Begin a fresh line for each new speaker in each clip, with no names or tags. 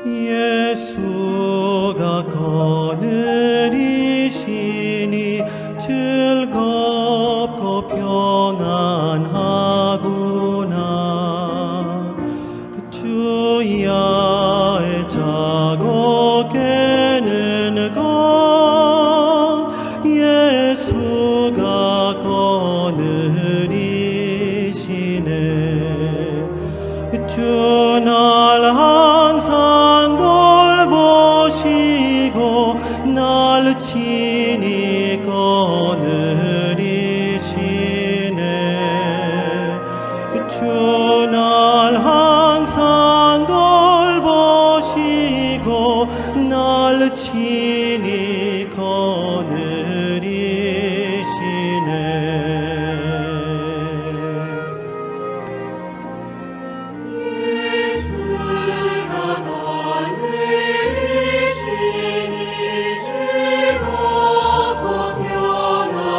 예수가 거느리시니 즐겁고 평안하구나. 주야의 자고 깨는 것 예수가 거느리시네. 주 날 항상 돌보시고 날 친히 거느리시네. 주 날 항상 돌보시고 날 친히 거느리시네.
예수가 거느리시니 즐겁고 평안하구나.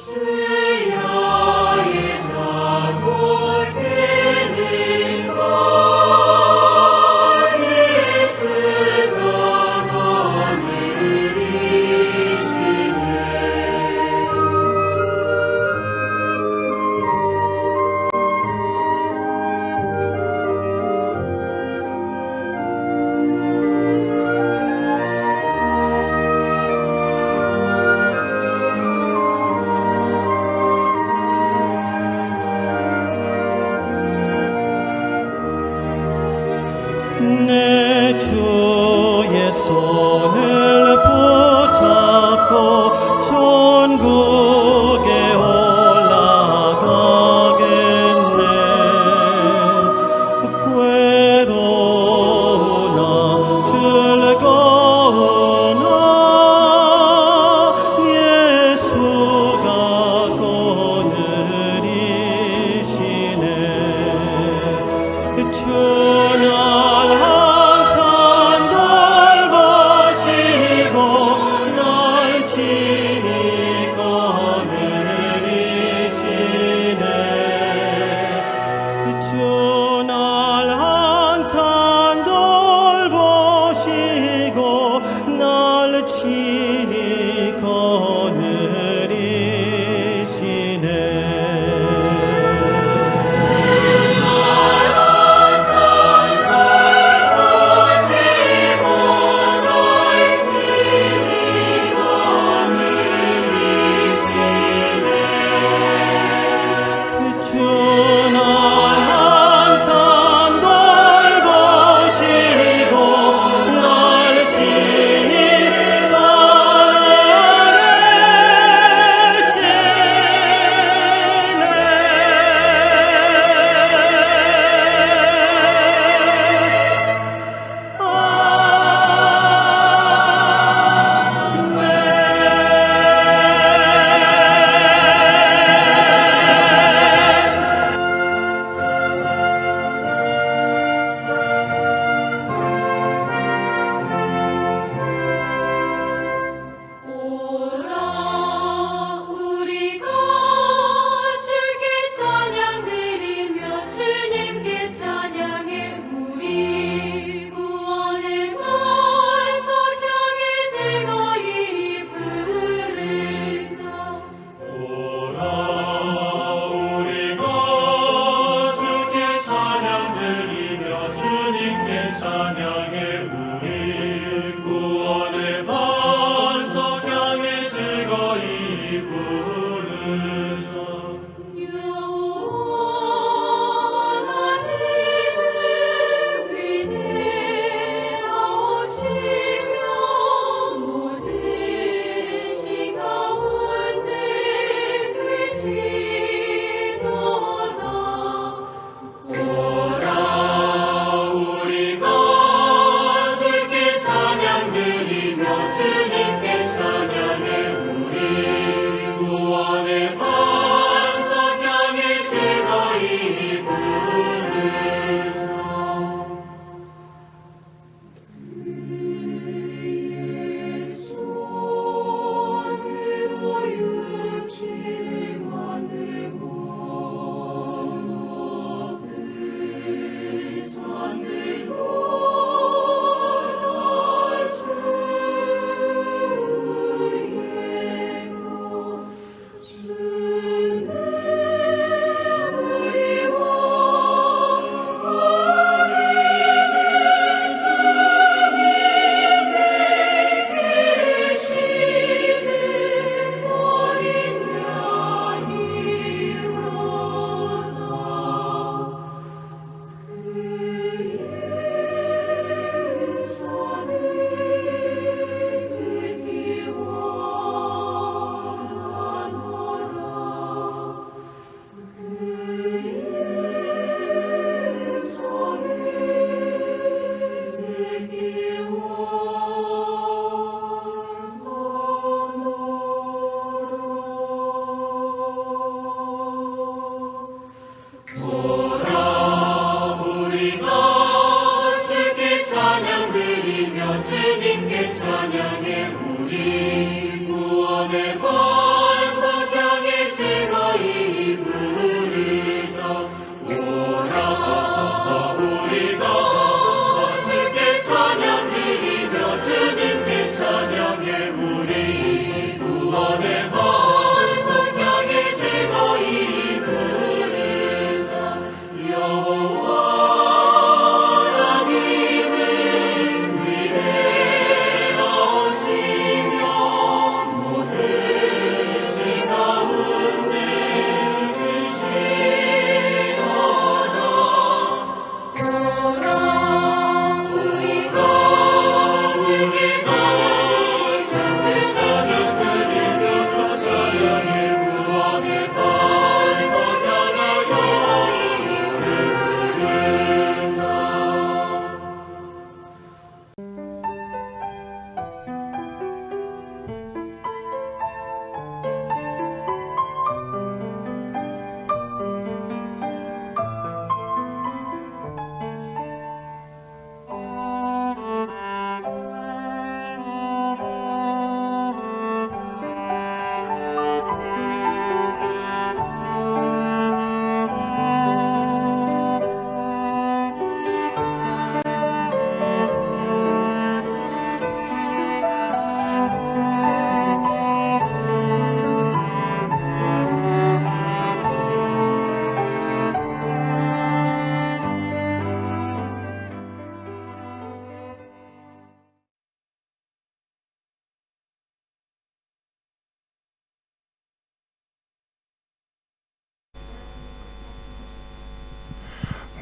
주야의 자고 깨는 것 예수가 거느리시네.
내 주의 손을 붙잡고 천국에 올라가겠네. 괴로우나 즐거우나 예수가 거느리시네. 주 날 항상 돌보시고 날 친히 거느리시네. 주 날 항상 돌보시고 날 친히 거느리시네.
돌보시고 날 친히 거느리시네.
주 날 항상 돌보시고 날 친히 거느리시네.
오라 우리가 주께 찬양드리며 주님께 찬양해 우리 구원의 반석 향해 즐거이 부르자.
오라 우리가 주께 찬양드리며 주님께 찬양해 우리 구원의 반석 향해 즐거이 부르자.
여호와 하나님은 위대하시며 모든 신 가운데 크시도다.
오라 우리가 주께 찬양드리며 주님께 찬양해 우리 구원의 반석 향해 즐거이 부르자.
그의 손으로 육지를 만들고 높은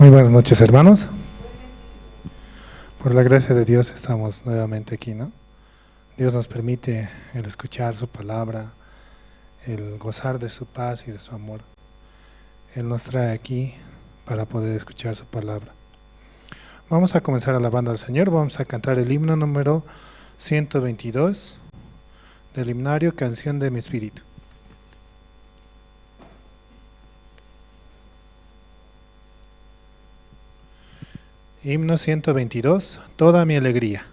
Muy buenas noches, hermanos. Por la gracia de Dios estamos nuevamente aquí, ¿no? Dios nos permite el escuchar su palabra, el gozar de su paz y de su amor. Él nos trae aquí para poder escuchar su palabra. Vamos a comenzar alabando al Señor. Vamos a cantar el himno número 122 del himnario Canción de mi Espíritu. Himno 122, Toda mi alegría.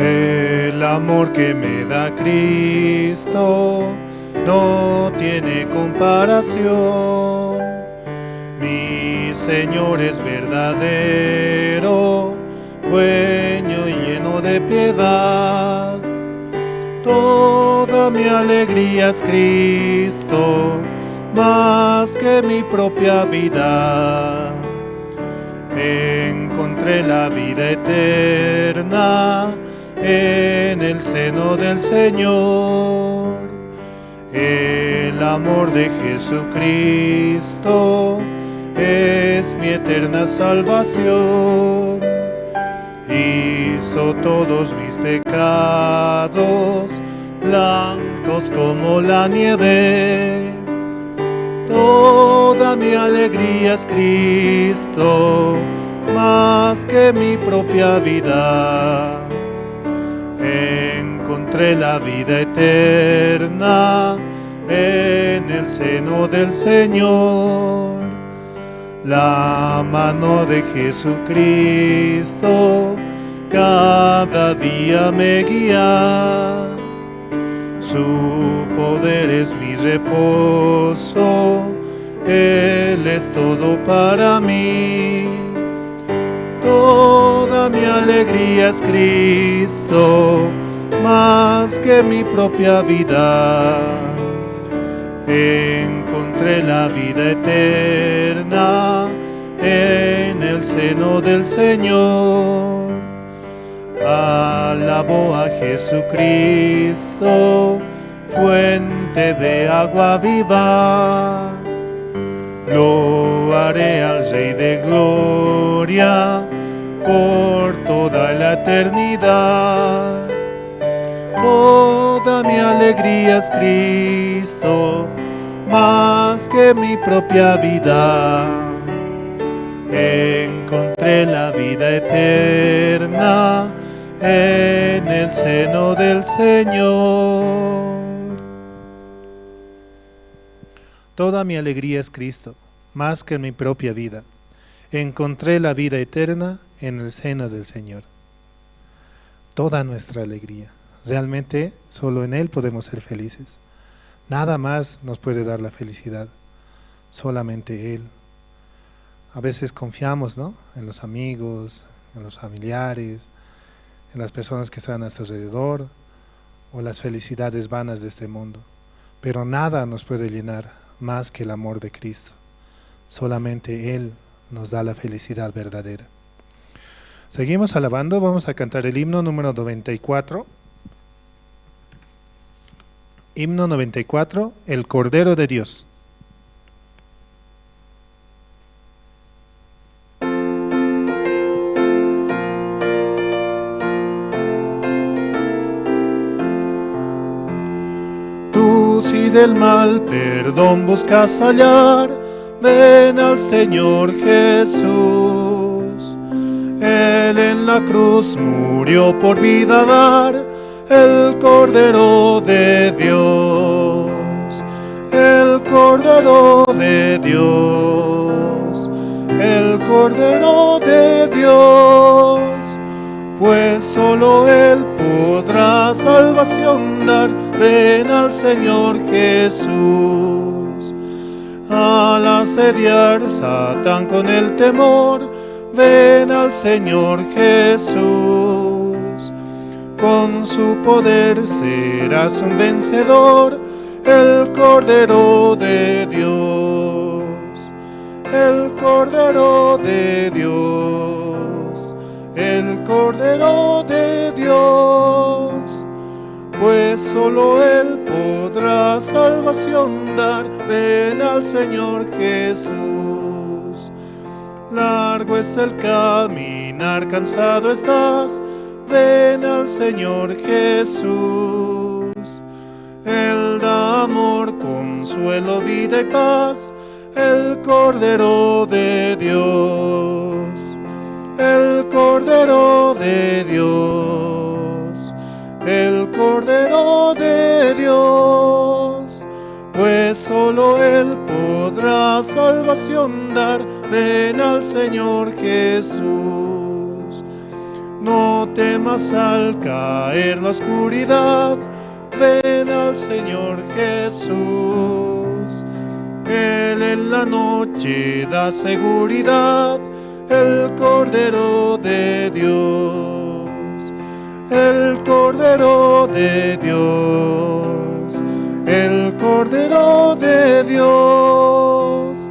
El amor que me da Cristo no tiene comparación. Mi Señor es verdadero, bueno y lleno de piedad. Toda mi alegría es Cristo, más que mi propia vida. Encontré la vida eterna en el seno del Señor. El amor de Jesucristo es mi eterna salvación. Hizo todos mis pecados blancos como la nieve. Toda mi alegría es Cristo, más que mi propia vida. Encontré la vida eterna en el seno del Señor. La mano de Jesucristo cada día me guía. Su poder es mi reposo, Él es todo para mí. Toda mi alegría es Cristo, más que mi propia vida. Encontré la vida eterna en el seno del Señor. Alabo a Jesucristo, fuente de agua viva. Loaré al Rey de Gloria por toda la eternidad. Toda mi alegría es Cristo, más que mi propia vida. Encontré la vida eterna en el seno del Señor.
Toda mi alegría es Cristo, más que mi propia vida. Encontré la vida eterna en el seno del Señor. Toda nuestra alegría. Realmente solo en Él podemos ser felices. Nada más nos puede dar la felicidad, solamente Él. A veces confiamos, ¿no?, en los amigos, en los familiares, en las personas que están a nuestro alrededor, o las felicidades vanas de este mundo. Pero nada nos puede llenar más que el amor de Cristo. Solamente Él nos da la felicidad verdadera. Seguimos alabando, vamos a cantar el himno número 94. Himno 94, El Cordero de Dios.
Tú si del mal perdón buscas hallar, ven al Señor Jesús. Él en la cruz murió por vida dar, el Cordero de Dios, el Cordero de Dios, el Cordero de Dios. Pues solo Él podrá salvación dar, ven al Señor Jesús. Al asediar Satán con el temor, Ven al Señor Jesús. Con su poder serás un vencedor, el Cordero de Dios, el Cordero de Dios, el Cordero de Dios. Pues solo Él podrá salvación dar. Ven al Señor Jesús. Largo es el caminar, cansado estás. Ven al Señor Jesús. Él da amor, consuelo, vida y paz. El Cordero de Dios, el Cordero de Dios, el Cordero de Dios. Pues solo Él podrá salvación dar. Ven al Señor Jesús. No temas al caer la oscuridad. Ven al Señor Jesús. Él en la noche da seguridad. El Cordero de Dios, el Cordero de Dios, el Cordero de Dios.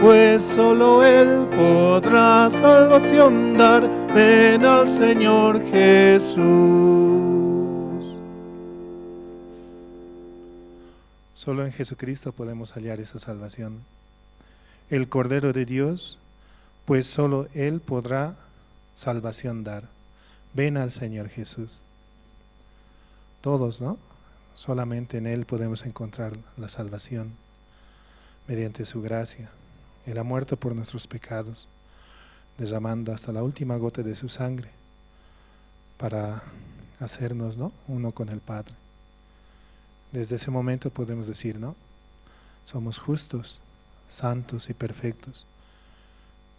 Pues solo Él podrá salvación dar. Ven al Señor Jesús. Solo en Jesucristo podemos hallar esa salvación. El Cordero de Dios, pues solo Él podrá salvación dar. Ven al Señor Jesús. Todos, ¿no? Solamente en Él podemos encontrar la salvación mediante su gracia. Él ha muerto por nuestros pecados, derramando hasta la última gota de su sangre para hacernos, ¿no?, uno con el Padre. Desde ese momento podemos decir, ¿no?, somos justos, santos y perfectos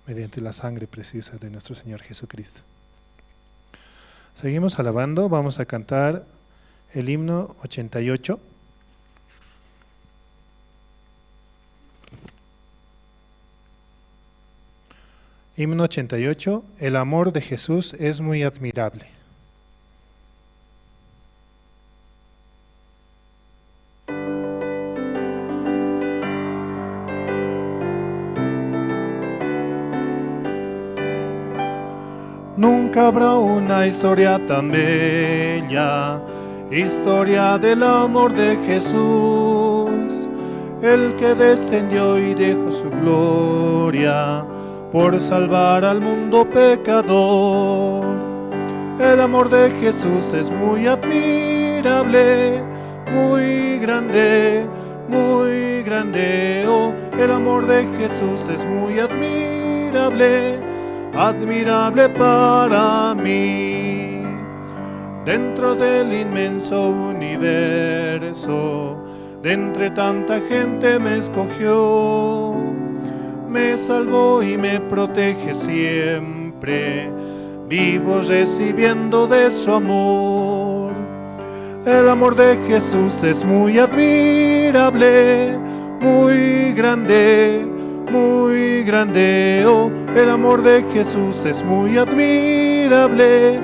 mediante la sangre preciosa de nuestro Señor Jesucristo. Seguimos alabando, vamos a cantar el himno 88. Himno 88, el amor de Jesús es muy admirable. Nunca habrá una historia tan bella, historia del amor de Jesús, el que descendió y dejó su gloria por salvar al mundo pecador. El amor de Jesús es muy admirable, muy grande, muy grande. Oh, el amor de Jesús es muy admirable, admirable para mí. Dentro del inmenso universo, de entre tanta gente me escogió, me salvó y me protege siempre, vivo recibiendo de su amor. El amor de Jesús es muy admirable, muy grande, muy grande. Oh, el amor de Jesús es muy admirable,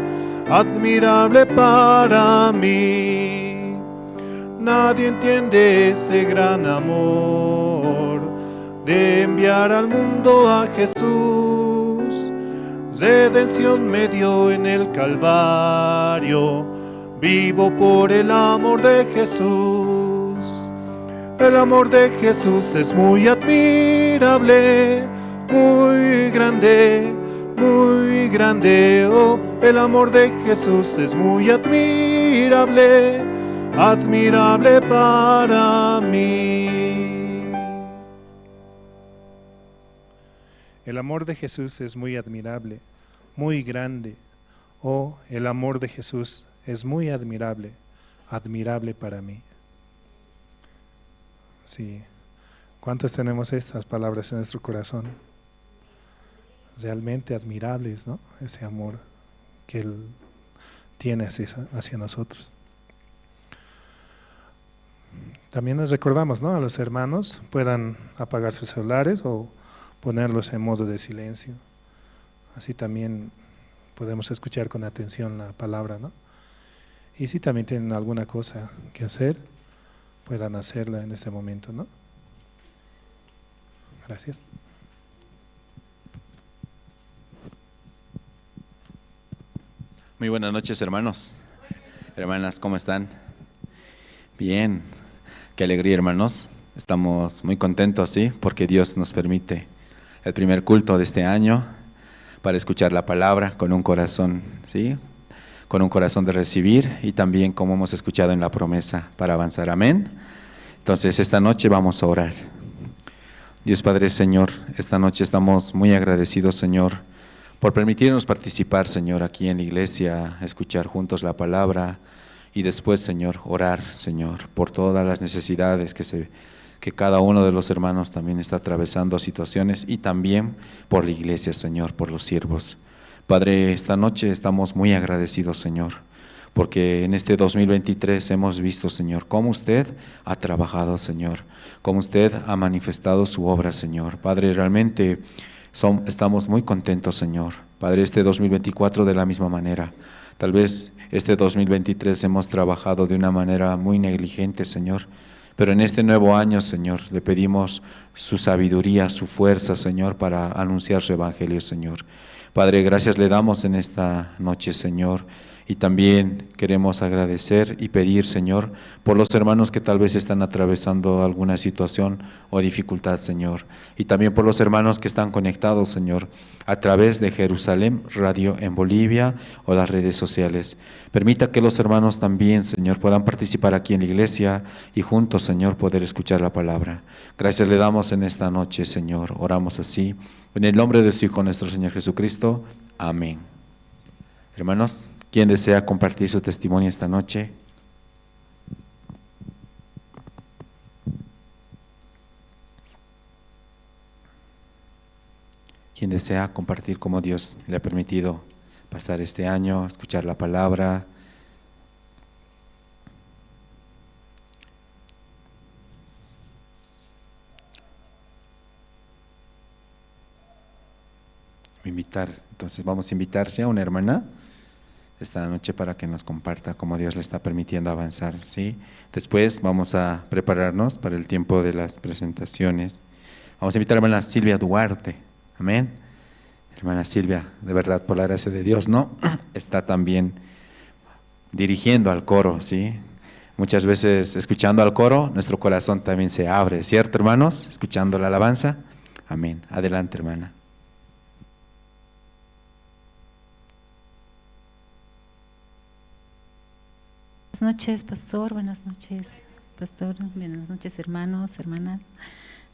admirable para mí. Nadie entiende ese gran amor de enviar al mundo a Jesús. Redención me dio en el Calvario, vivo por el amor de Jesús. El amor de Jesús es muy admirable, muy grande, muy grande. Oh, el amor de Jesús es muy admirable, admirable para mí. El amor de Jesús es muy admirable, muy grande. Oh, el amor de Jesús es muy admirable, admirable para mí. Sí. ¿Cuántos tenemos estas palabras en nuestro corazón? Realmente admirables, ¿no? Ese amor que Él tiene hacia nosotros. También les recordamos, ¿no?, a los hermanos puedan apagar sus celulares o ponerlos en modo de silencio.
Así también podemos escuchar con atención la palabra, ¿no? Y si también tienen alguna cosa que hacer, puedan hacerla en este momento, ¿no? Gracias.
Muy buenas noches, hermanos. Hermanas, ¿cómo están? Bien, qué alegría, hermanos. Estamos muy contentos, ¿sí? Porque Dios nos permite el primer culto de este año para escuchar la palabra con un corazón, ¿sí? Con un corazón de recibir y también como hemos escuchado en la promesa para avanzar. Amén. Entonces, esta noche vamos a orar. Dios Padre, Señor, esta noche estamos muy agradecidos, Señor, por permitirnos participar, Señor, aquí en la iglesia, escuchar juntos la palabra y después, Señor, orar, Señor, por todas las necesidades que cada uno de los hermanos también está atravesando situaciones y también por la iglesia, Señor, por los siervos. Padre, esta noche estamos muy agradecidos, Señor, porque en este 2023 hemos visto, Señor, cómo usted ha trabajado, Señor, cómo usted ha manifestado su obra, Señor. Padre, realmente estamos muy contentos, Señor. Padre, este 2024 de la misma manera. Tal vez este 2023 hemos trabajado de una manera muy negligente, Señor, pero en este nuevo año, Señor, le pedimos su sabiduría, su fuerza, Señor, para anunciar su evangelio, Señor. Padre, gracias le damos en esta noche, Señor, y también queremos agradecer y pedir, Señor, por los hermanos que tal vez están atravesando alguna situación o dificultad, Señor, y también por los hermanos que están conectados, Señor, a través de Jerusalén Radio en Bolivia o las redes sociales. Permita que los hermanos también, Señor, puedan participar aquí en la iglesia y juntos, Señor, poder escuchar la palabra. Gracias le damos en esta noche, Señor. Oramos así, en el nombre de su Hijo, nuestro Señor Jesucristo. Amén. Hermanos, ¿quién desea compartir su testimonio esta noche? ¿Quién desea compartir cómo Dios le ha permitido pasar este año, escuchar la palabra? Invitar, entonces vamos a invitarse a una hermana esta noche para que nos comparta cómo Dios le está permitiendo avanzar, ¿sí? Después vamos a prepararnos para el tiempo de las presentaciones. Vamos a invitar a la hermana Silvia Duarte, amén. Hermana Silvia, de verdad, por la gracia de Dios, ¿no? Está también dirigiendo al coro, ¿sí? Muchas veces escuchando al coro, nuestro corazón también se abre, ¿cierto, hermanos? Escuchando la alabanza. Amén. Adelante, hermana.
Buenas noches, pastor. Buenas noches, pastor. Buenas noches, hermanos, hermanas.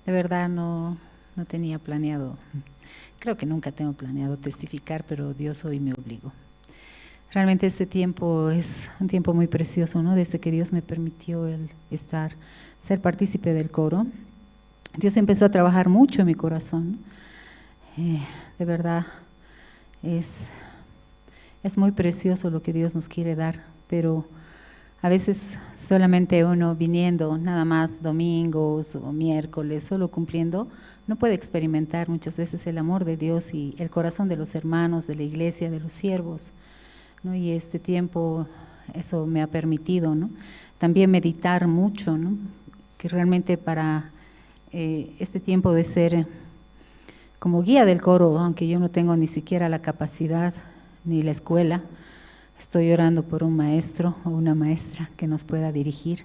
De verdad no tenía planeado, creo que nunca tengo planeado testificar, pero Dios hoy me obligó. Realmente este tiempo es un tiempo muy precioso, ¿no? Desde que Dios me permitió el estar, ser partícipe del coro, Dios empezó a trabajar mucho en mi corazón. De verdad, es muy precioso lo que Dios nos quiere dar, pero a veces solamente uno viniendo nada más domingos o miércoles, solo cumpliendo, no puede experimentar muchas veces el amor de Dios y el corazón de los hermanos, de la iglesia, de los siervos, ¿no? Y este tiempo eso me ha permitido, ¿no? También meditar mucho, ¿no? Que realmente para este tiempo de ser como guía del coro, aunque yo no tengo ni siquiera la capacidad ni la escuela, estoy orando por un maestro o una maestra que nos pueda dirigir,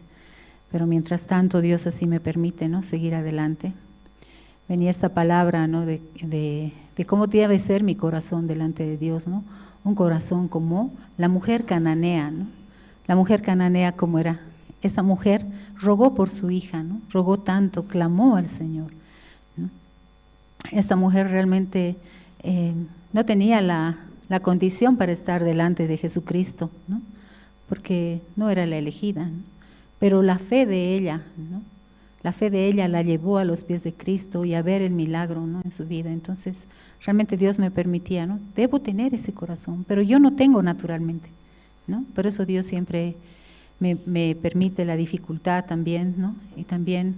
pero mientras tanto Dios así me permite, ¿no?, seguir adelante. Venía esta palabra, ¿no?, de cómo debe ser mi corazón delante de Dios, ¿no? Un corazón como la mujer cananea, ¿no? La mujer cananea, ¿cómo era? Esa mujer rogó por su hija, ¿no? Rogó tanto, clamó al Señor, ¿no? Esta mujer realmente no tenía la condición para estar delante de Jesucristo, ¿no? Porque no era la elegida, ¿no? Pero la fe de ella, ¿no? La fe de ella la llevó a los pies de Cristo y a ver el milagro, ¿no?, en su vida. Entonces, realmente Dios me permitía, ¿no? Debo tener ese corazón, pero yo no tengo naturalmente, ¿no? Por eso Dios siempre me permite la dificultad también, ¿no? Y también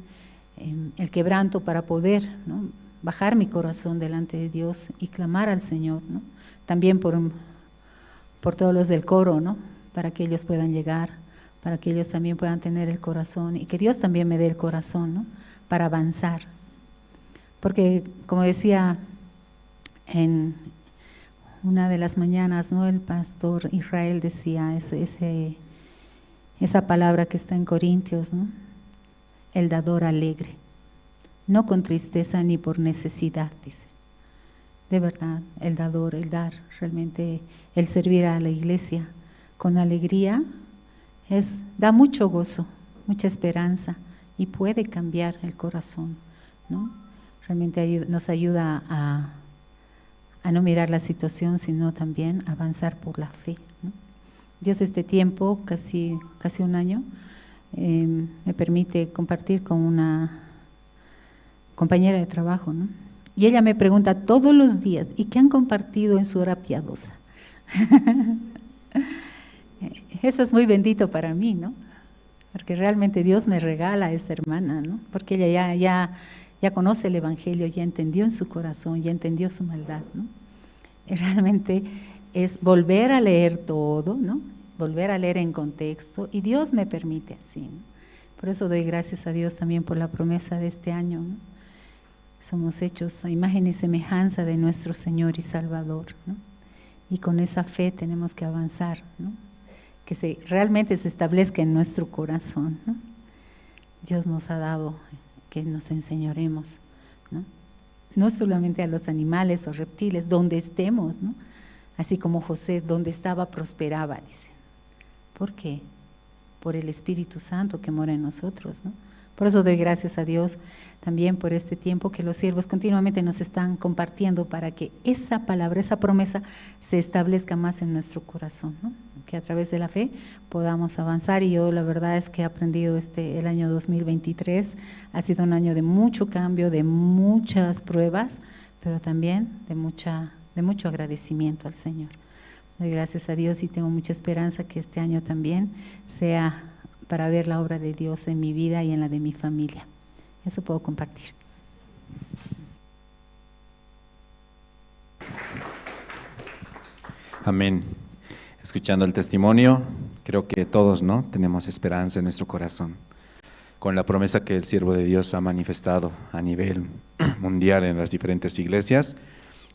el quebranto para poder, ¿no?, Bajar mi corazón delante de Dios y clamar al Señor, ¿no? También por todos los del coro, ¿no? Para que ellos puedan llegar, para que ellos también puedan tener el corazón y que Dios también me dé el corazón, ¿no? Para avanzar. Porque, como decía en una de las mañanas, ¿no? El pastor Israel decía esa palabra que está en Corintios, ¿no? El dador alegre, no con tristeza ni por necesidad, dice. De verdad, el dador, el dar, realmente el servir a la iglesia con alegría da mucho gozo, mucha esperanza y puede cambiar el corazón, ¿no? Realmente nos ayuda a no mirar la situación, sino también avanzar por la fe, ¿no? Dios este tiempo, casi un año, me permite compartir con una compañera de trabajo, ¿no? Y ella me pregunta todos los días, ¿y qué han compartido en su hora piadosa? Eso es muy bendito para mí, ¿no? Porque realmente Dios me regala a esa hermana, ¿no? Porque ella ya conoce el Evangelio, ya entendió en su corazón, ya entendió su maldad, ¿no? Y realmente es volver a leer todo, ¿no? Volver a leer en contexto, y Dios me permite así, ¿no? Por eso doy gracias a Dios también por la promesa de este año, ¿no? Somos hechos a imagen y semejanza de nuestro Señor y Salvador, ¿no? Y con esa fe tenemos que avanzar, ¿no? Que realmente se establezca en nuestro corazón, ¿no? Dios nos ha dado que nos enseñoremos, ¿no? No solamente a los animales o reptiles, donde estemos, ¿no? Así como José, donde estaba, prosperaba, dice. ¿Por qué? Por el Espíritu Santo que mora en nosotros, ¿no? Por eso doy gracias a Dios también por este tiempo que los siervos continuamente nos están compartiendo para que esa palabra, esa promesa se establezca más en nuestro corazón, ¿no? Que a través de la fe podamos avanzar. Y yo la verdad es que he aprendido el año 2023, ha sido un año de mucho cambio, de muchas pruebas, pero también de mucho agradecimiento al Señor. Doy gracias a Dios y tengo mucha esperanza que este año también sea para ver la obra de Dios en mi vida y en la de mi familia. Eso puedo compartir.
Amén. Escuchando el testimonio, creo que todos, ¿no?, tenemos esperanza en nuestro corazón, con la promesa que el siervo de Dios ha manifestado a nivel mundial en las diferentes iglesias.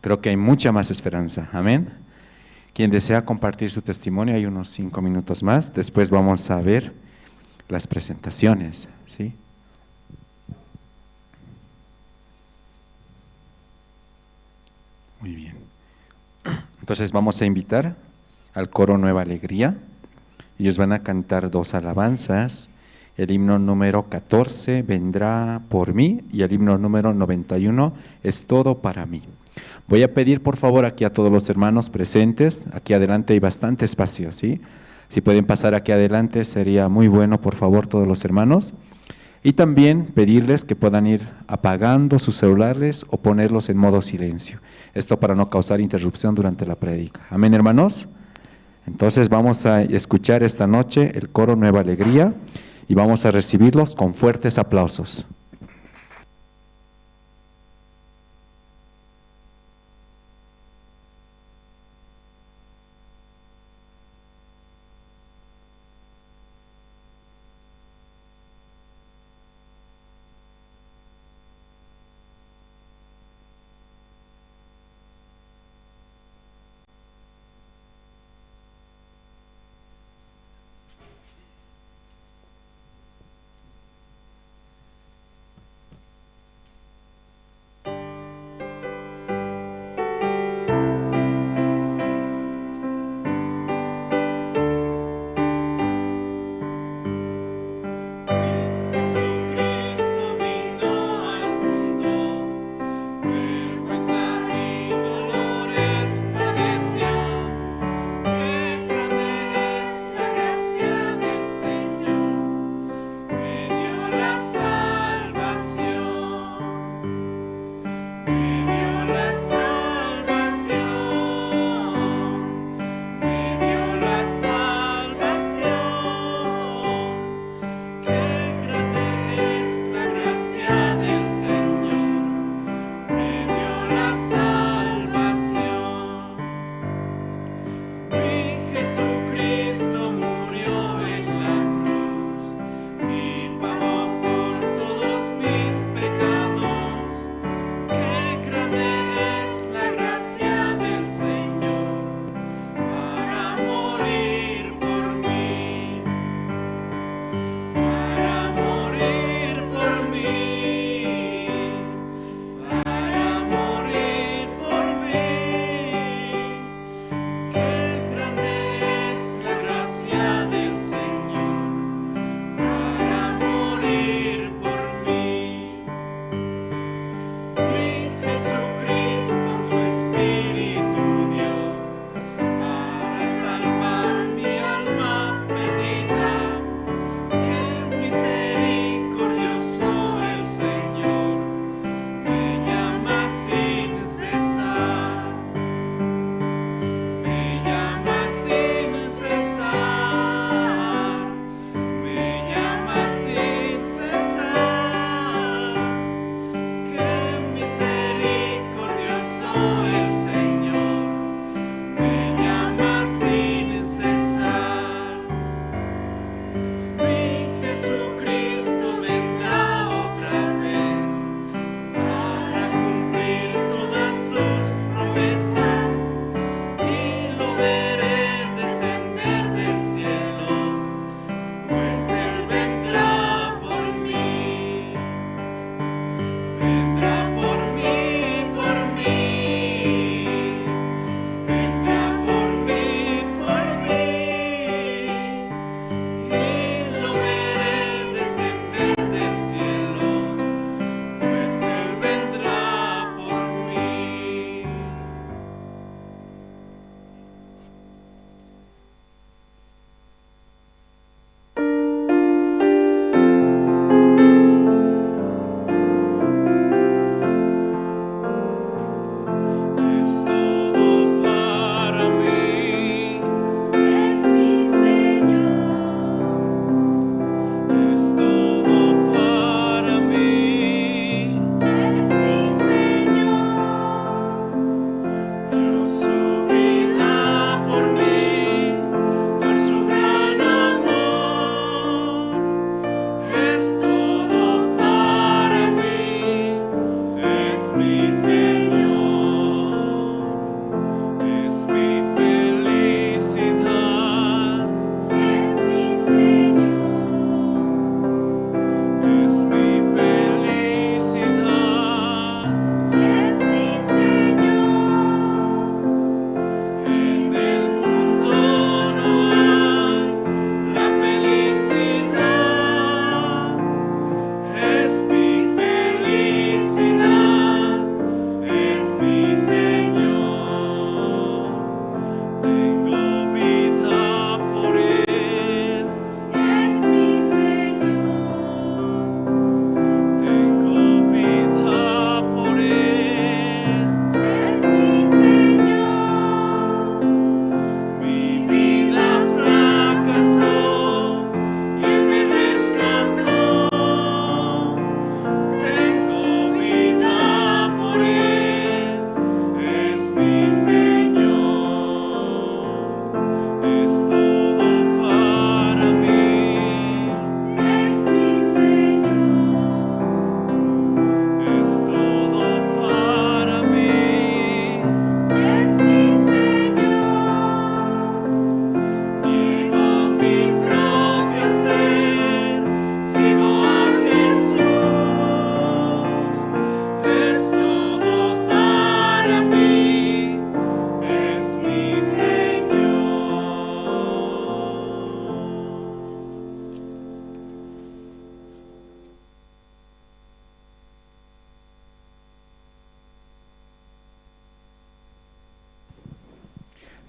Creo que hay mucha más esperanza. Amén. Quien desea compartir su testimonio, hay unos 5 minutos más. Después vamos a ver las presentaciones, ¿sí? Muy bien. Entonces vamos a invitar al coro Nueva Alegría. Ellos van a cantar 2 alabanzas. El himno número 14, Vendrá por mí, y el himno número 91, Es todo para mí. Voy a pedir por favor aquí a todos los hermanos presentes, aquí adelante hay bastante espacio, ¿sí? Si pueden pasar aquí adelante sería muy bueno, por favor, todos los hermanos. Y también pedirles que puedan ir apagando sus celulares o ponerlos en modo silencio. Esto para no causar interrupción durante la prédica. Amén, hermanos. Entonces vamos a escuchar esta noche el coro Nueva Alegría y vamos a recibirlos con fuertes aplausos.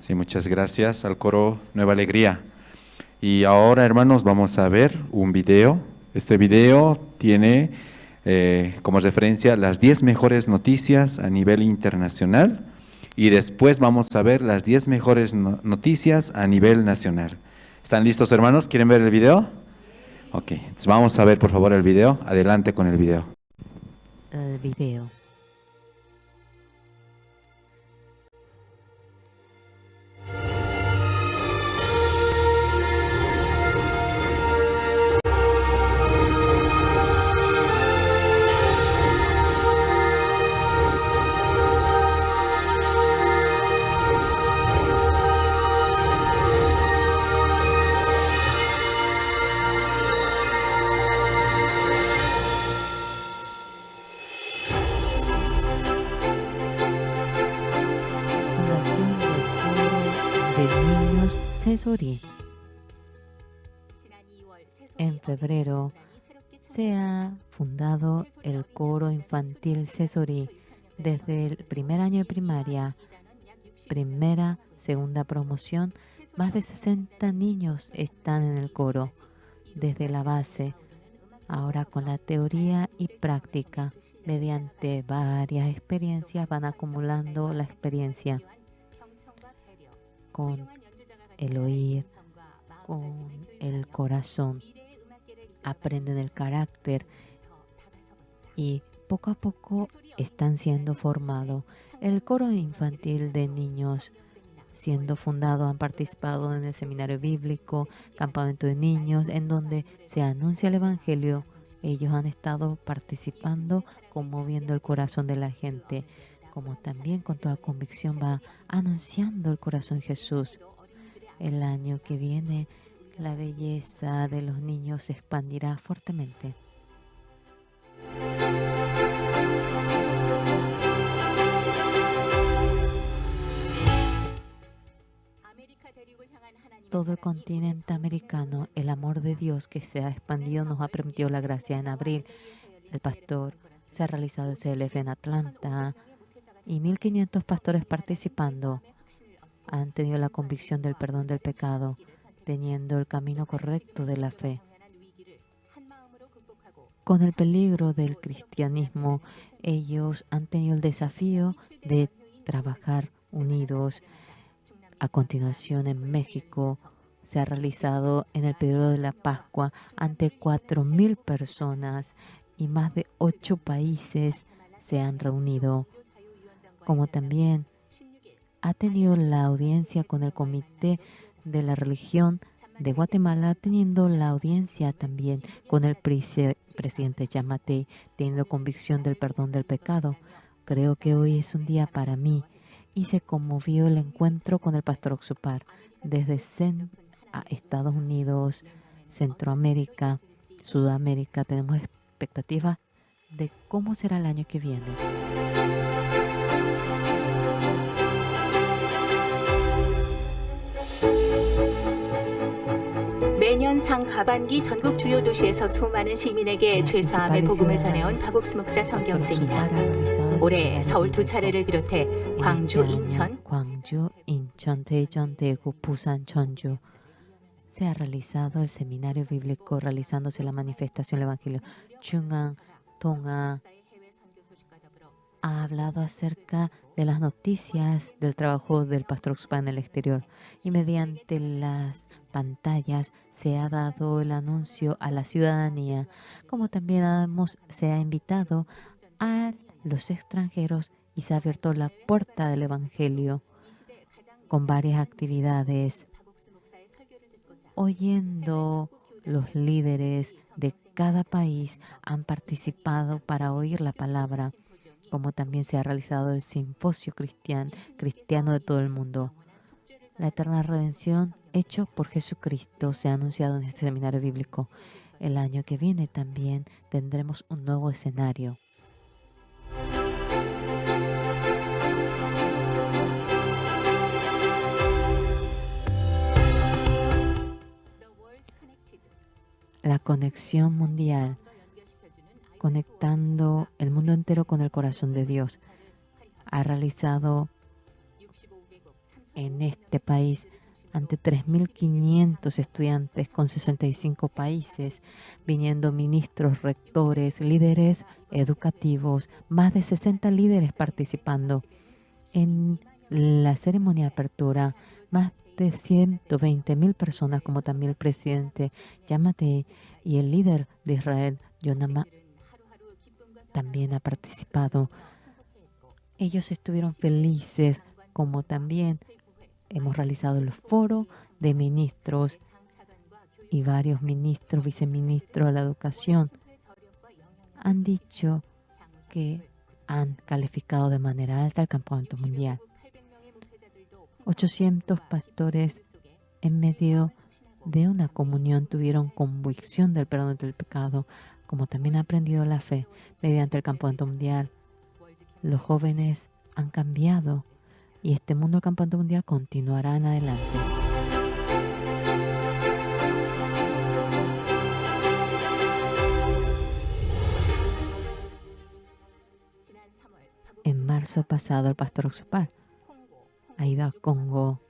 Sí, muchas gracias al coro Nueva Alegría. Y ahora, hermanos, vamos a ver un video. Este video tiene como referencia las 10 mejores noticias a nivel internacional y después vamos a ver las 10 mejores noticias a nivel nacional. ¿Están listos, hermanos? ¿Quieren ver el video? Ok, entonces vamos a ver por favor el video. Adelante con el video.
El video. Sesori. En febrero se ha fundado el coro infantil Sesori desde el primer año de primaria, primera, segunda promoción. Más de 60 niños están en el coro desde la base, ahora con la teoría y práctica. Mediante varias experiencias van acumulando la experiencia con el oír, con el corazón, aprenden el carácter y poco a poco están siendo formados. El coro infantil de niños siendo fundado, han participado en el seminario bíblico, campamento de niños, en donde se anuncia el evangelio. Ellos han estado participando, conmoviendo el corazón de la gente, como también con toda convicción va anunciando el corazón de Jesús. El año que viene, la belleza de los niños se expandirá fuertemente. Todo el continente americano, el amor de Dios que se ha expandido nos ha permitido la gracia. En abril, el pastor se ha realizado el CLF en Atlanta y 1.500 pastores participando han tenido la convicción del perdón del pecado, teniendo el camino correcto de la fe. Con el peligro del cristianismo, ellos han tenido el desafío de trabajar unidos. A continuación, en México, se ha realizado en el periodo de la Pascua ante 4.000 personas y más de 8 países se han reunido. Como también ha tenido la audiencia con el Comité de la Religión de Guatemala, teniendo la audiencia también con el presidente Yamatei, teniendo convicción del perdón del pecado. Creo que hoy es un día para mí. Y se conmovió el encuentro con el pastor Oxupar desde a Estados Unidos, Centroamérica, Sudamérica. Tenemos expectativas de cómo será el año que viene.
매년 상하반기 전국 주요 도시에서 수많은 시민에게 죄사함의 복음을 전해온 박옥수 목사 성경 세미나. 올해 서울 2차례를 비롯해 광주, 인천,
광주, 인천, 대전, 대구, 부산, 전주. Se ha realizado el seminario bíblico, realizándose la manifestación del Evangelio. Chungan, Tonga ha hablado acerca de las noticias del trabajo del pastor Oxupar en el exterior y mediante las pantallas se ha dado el anuncio a la ciudadanía, como también se ha invitado a los extranjeros y se ha abierto la puerta del Evangelio con varias actividades, oyendo los líderes de cada país han participado para oír la palabra, como también se ha realizado el simposio cristiano de todo el mundo. La eterna redención hecho por Jesucristo se ha anunciado en este seminario bíblico. El año que viene también tendremos un nuevo escenario. La conexión mundial, conectando el mundo entero con el corazón de Dios, ha realizado en este país ante 3.500 estudiantes con 65 países, viniendo ministros, rectores, líderes educativos, más de 60 líderes participando en la ceremonia de apertura, más de 120.000 personas, como también el presidente Yamate y el líder de Israel, Yonama, también ha participado. Ellos estuvieron felices, como también hemos realizado el foro de ministros y varios ministros, viceministros de la educación han dicho que han calificado de manera alta el campamento mundial. 800 pastores en medio de una comunión tuvieron convicción del perdón del pecado, como también ha aprendido la fe mediante el campamento mundial. Los jóvenes han cambiado y este mundo del campamento mundial continuará en adelante. En marzo pasado, el pastor Oxupar ha ido a Congo,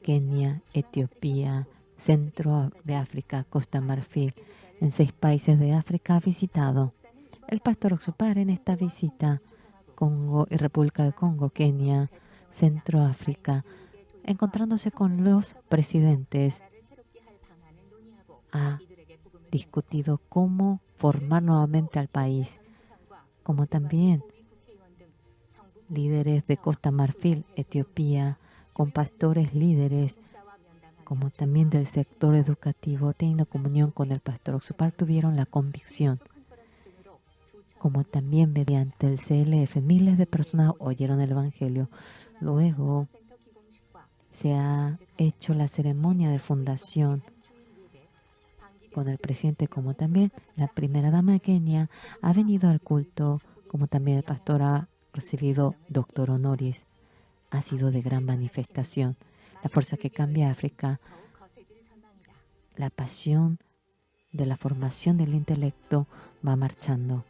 Kenia, Etiopía, Centro de África, Costa Marfil. En 6 países de África ha visitado. El pastor Oxupar en esta visita, Congo y República de Congo, Kenia, Centroáfrica, encontrándose con los presidentes, ha discutido cómo formar nuevamente al país, como también líderes de Costa Marfil, Etiopía, con pastores líderes, como también del sector educativo, teniendo comunión con el pastor Oxupar, tuvieron la convicción, como también mediante el CLF, miles de personas oyeron el Evangelio. Luego se ha hecho la ceremonia de fundación con el presidente, como también la primera dama de Kenia ha venido al culto, como también el pastor ha recibido doctor honoris. Ha sido de gran manifestación. La fuerza que cambia África, la pasión de la formación del intelecto va marchando.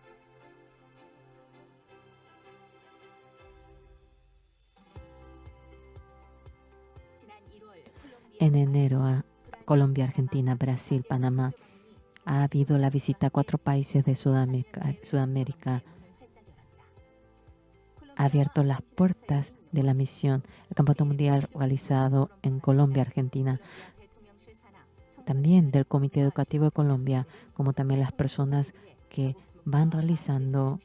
En enero a Colombia, Argentina, Brasil, Panamá, ha habido la visita a 4 países de Sudamérica. Ha abierto las puertas de la misión. El Campeonato Mundial realizado en Colombia, Argentina, también del Comité Educativo de Colombia, como también las personas que van realizando,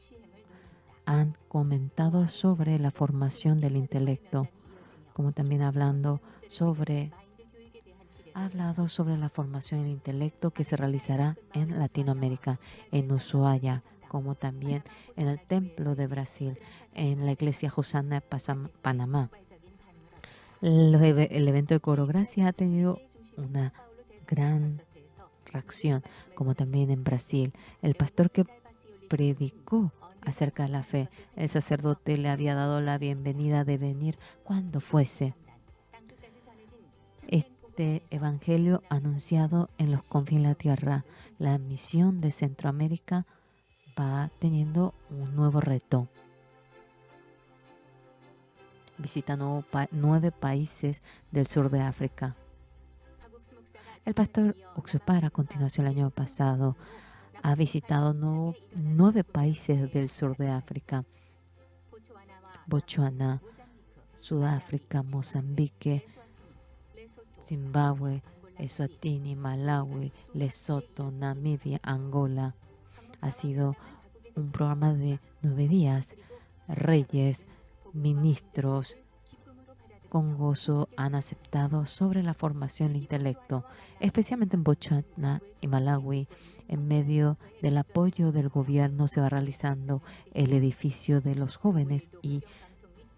han comentado sobre la formación del intelecto, como también hablando sobre, ha hablado sobre la formación del intelecto que se realizará en Latinoamérica, en Ushuaia, como también en el Templo de Brasil, en la Iglesia Josana de Panamá. El evento de Coro Gracia ha tenido una gran reacción, como también en Brasil. El pastor que predicó acerca de la fe, el sacerdote le había dado la bienvenida de venir cuando fuese. Este evangelio anunciado en los confines de la tierra, la misión de Centroamérica va teniendo un nuevo reto. Visita 9 países del sur de África. El pastor Oxupar, a continuación el año pasado, ha visitado 9 países del sur de África: Botsuana, Sudáfrica, Mozambique, Zimbabue, Eswatini, Malawi, Lesoto, Namibia, Angola. Ha sido un programa de 9 días. Reyes, ministros, con gozo han aceptado sobre la formación del intelecto, especialmente en Botsuana y Malawi. En medio del apoyo del gobierno se va realizando el edificio de los jóvenes y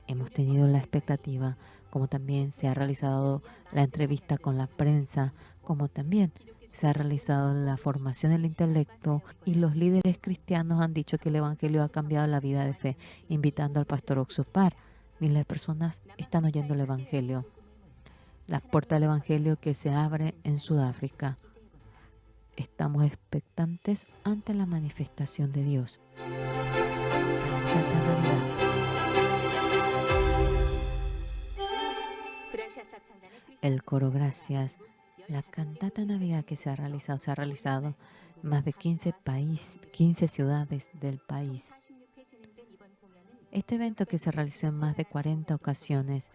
hemos tenido la expectativa, como también se ha realizado la entrevista con la prensa, como también se ha realizado la formación del intelecto, y los líderes cristianos han dicho que el evangelio ha cambiado la vida de fe, invitando al pastor Oxupar. Miles de personas están oyendo el evangelio. La puerta del evangelio que se abre en Sudáfrica. Estamos expectantes ante la manifestación de Dios. Cantata Navidad. El coro Gracias. La cantata Navidad que se ha realizado en más de 15 países, 15 ciudades del país. Este evento que se realizó en más de 40 ocasiones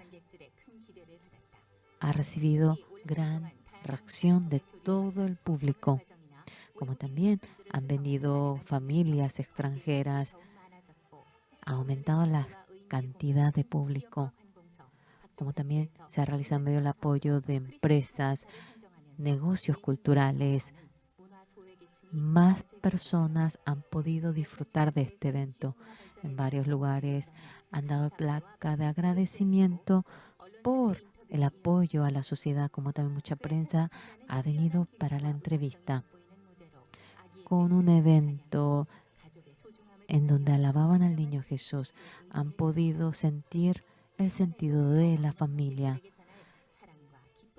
ha recibido gran reacción de todo el público, como también han venido familias extranjeras, ha aumentado la cantidad de público, como también se ha realizado en medio del apoyo de empresas, negocios culturales. Más personas han podido disfrutar de este evento. En varios lugares han dado placa de agradecimiento por el apoyo a la sociedad, como también mucha prensa ha venido para la entrevista. Con un evento en donde alababan al niño Jesús, han podido sentir el sentido de la familia,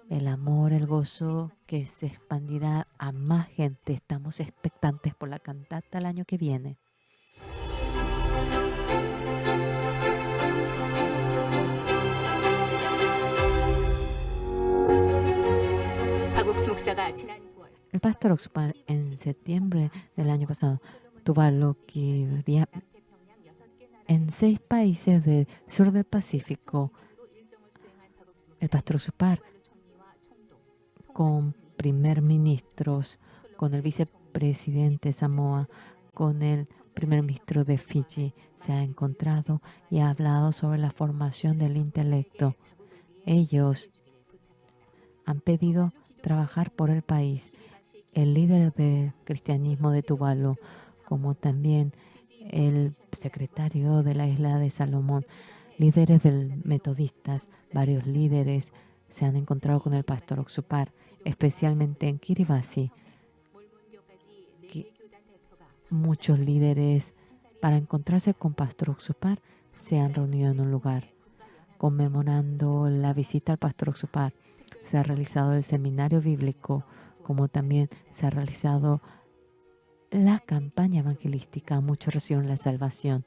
el amor, el gozo que se expandirá a más gente. Estamos expectantes por la cantata el año que viene. El pastor Oxupar en septiembre del año pasado Tuvalu, en 6 países del sur del Pacífico. El pastor Oxupar con primer ministros, con el vicepresidente Samoa, con el primer ministro de Fiji, se ha encontrado y ha hablado sobre la formación del intelecto. Ellos han pedido trabajar por el país. El líder del cristianismo de Tuvalu, como también el secretario de la isla de Salomón, líderes del metodistas, varios líderes se han encontrado con el pastor Oxupar, especialmente en Kiribati. Muchos líderes para encontrarse con pastor Oxupar se han reunido en un lugar. Conmemorando la visita al pastor Oxupar, se ha realizado el seminario bíblico, como también se ha realizado la campaña evangelística. Muchos recibieron la salvación.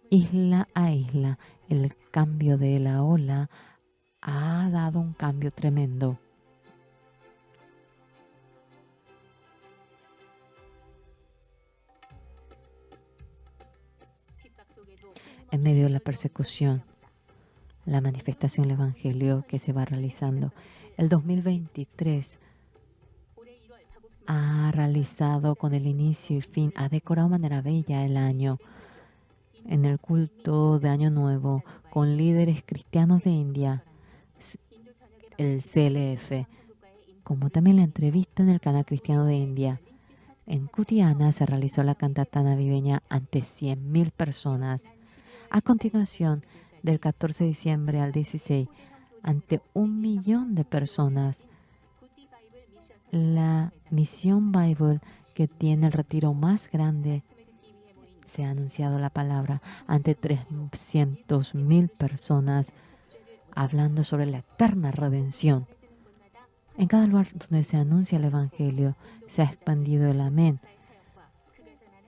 Isla a isla, el cambio de la ola ha dado un cambio tremendo. En medio de la persecución, la manifestación del Evangelio que se va realizando. El 2023 ha realizado con el inicio y fin, ha decorado de manera bella el año. En el culto de Año Nuevo, con líderes cristianos de India, el CLF, como también la entrevista en el canal cristiano de India. En Kutiana se realizó la cantata navideña ante 100.000 personas. A continuación, del 14 de diciembre al 16, ante 1 millón de personas, la Misión Bible, que tiene el retiro más grande, se ha anunciado la palabra ante 300.000 personas, hablando sobre la eterna redención. En cada lugar donde se anuncia el Evangelio, se ha expandido el amén,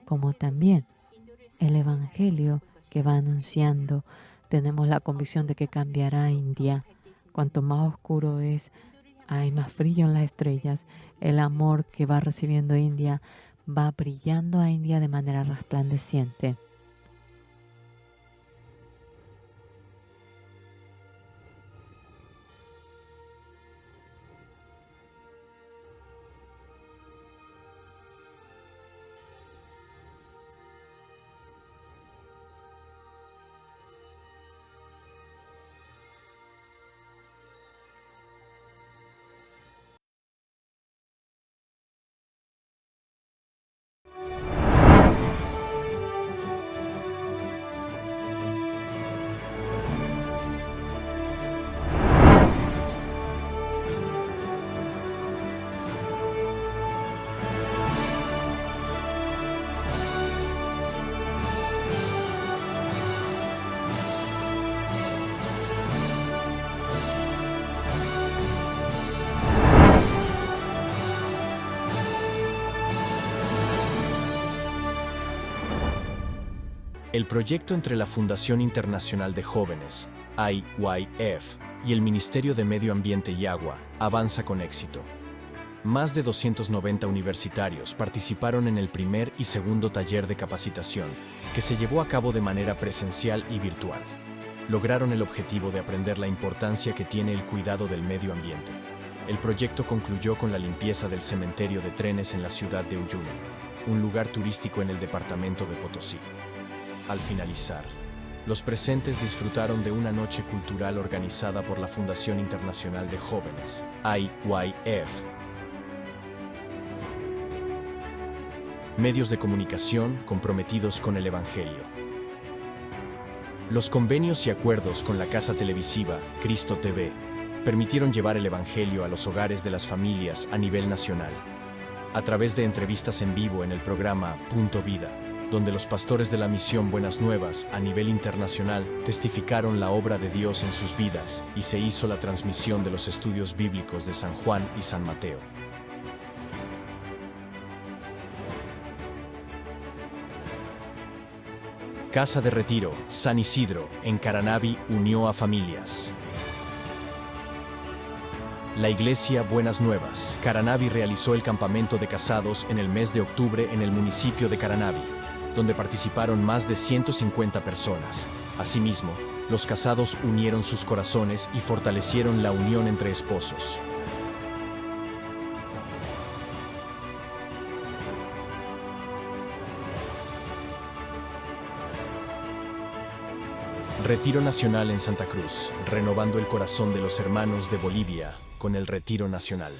como también el Evangelio que va anunciando. Tenemos la convicción de que cambiará India. Cuanto más oscuro es, hay más brillo en las estrellas. El amor que va recibiendo India va brillando a India de manera resplandeciente.
El proyecto entre la Fundación Internacional de Jóvenes, IYF, y el Ministerio de Medio Ambiente y Agua avanza con éxito. Más de 290 universitarios participaron en el primer y segundo taller de capacitación, que se llevó a cabo de manera presencial y virtual. Lograron el objetivo de aprender la importancia que tiene el cuidado del medio ambiente. El proyecto concluyó con la limpieza del cementerio de trenes en la ciudad de Uyuni, un lugar turístico en el departamento de Potosí. Al finalizar, los presentes disfrutaron de una noche cultural organizada por la Fundación Internacional de Jóvenes, IYF. Medios de comunicación comprometidos con el Evangelio. Los convenios y acuerdos con la casa televisiva Cristo TV permitieron llevar el Evangelio a los hogares de las familias a nivel nacional, a través de entrevistas en vivo en el programa Punto Vida, donde los pastores de la misión Buenas Nuevas a nivel internacional testificaron la obra de Dios en sus vidas y se hizo la transmisión de los estudios bíblicos de San Juan y San Mateo. Casa de Retiro, San Isidro, en Caranavi, unió a familias. La Iglesia Buenas Nuevas, Caranavi realizó el campamento de casados en el mes de octubre en el municipio de Caranavi, donde participaron más de 150 personas. Asimismo, los casados unieron sus corazones y fortalecieron la unión entre esposos. Retiro Nacional en Santa Cruz, renovando el corazón de los hermanos de Bolivia con el Retiro Nacional.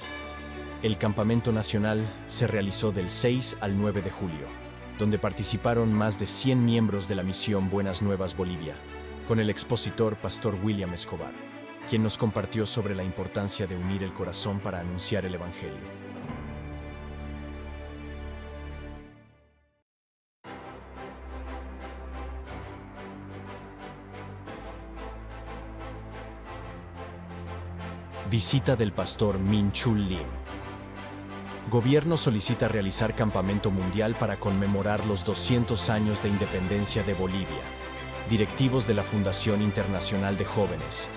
El campamento nacional se realizó del 6 al 9 de julio, donde participaron más de 100 miembros de la misión Buenas Nuevas Bolivia, con el expositor Pastor William Escobar, quien nos compartió sobre la importancia de unir el corazón para anunciar el Evangelio. Visita del pastor Min Chul Lim. Gobierno solicita realizar campamento mundial para conmemorar los 200 años de independencia de Bolivia. Directivos de la Fundación Internacional de Jóvenes,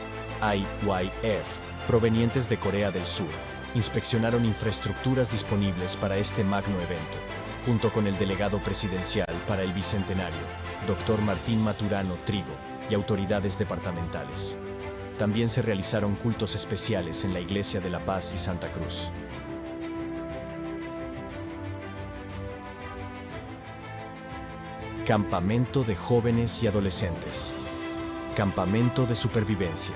IYF, provenientes de Corea del Sur, inspeccionaron infraestructuras disponibles para este magno evento, junto con el delegado presidencial para el Bicentenario, Dr. Martín Maturano Trigo, y autoridades departamentales. También se realizaron cultos especiales en la Iglesia de La Paz y Santa Cruz. Campamento de jóvenes y adolescentes. Campamento de supervivencia.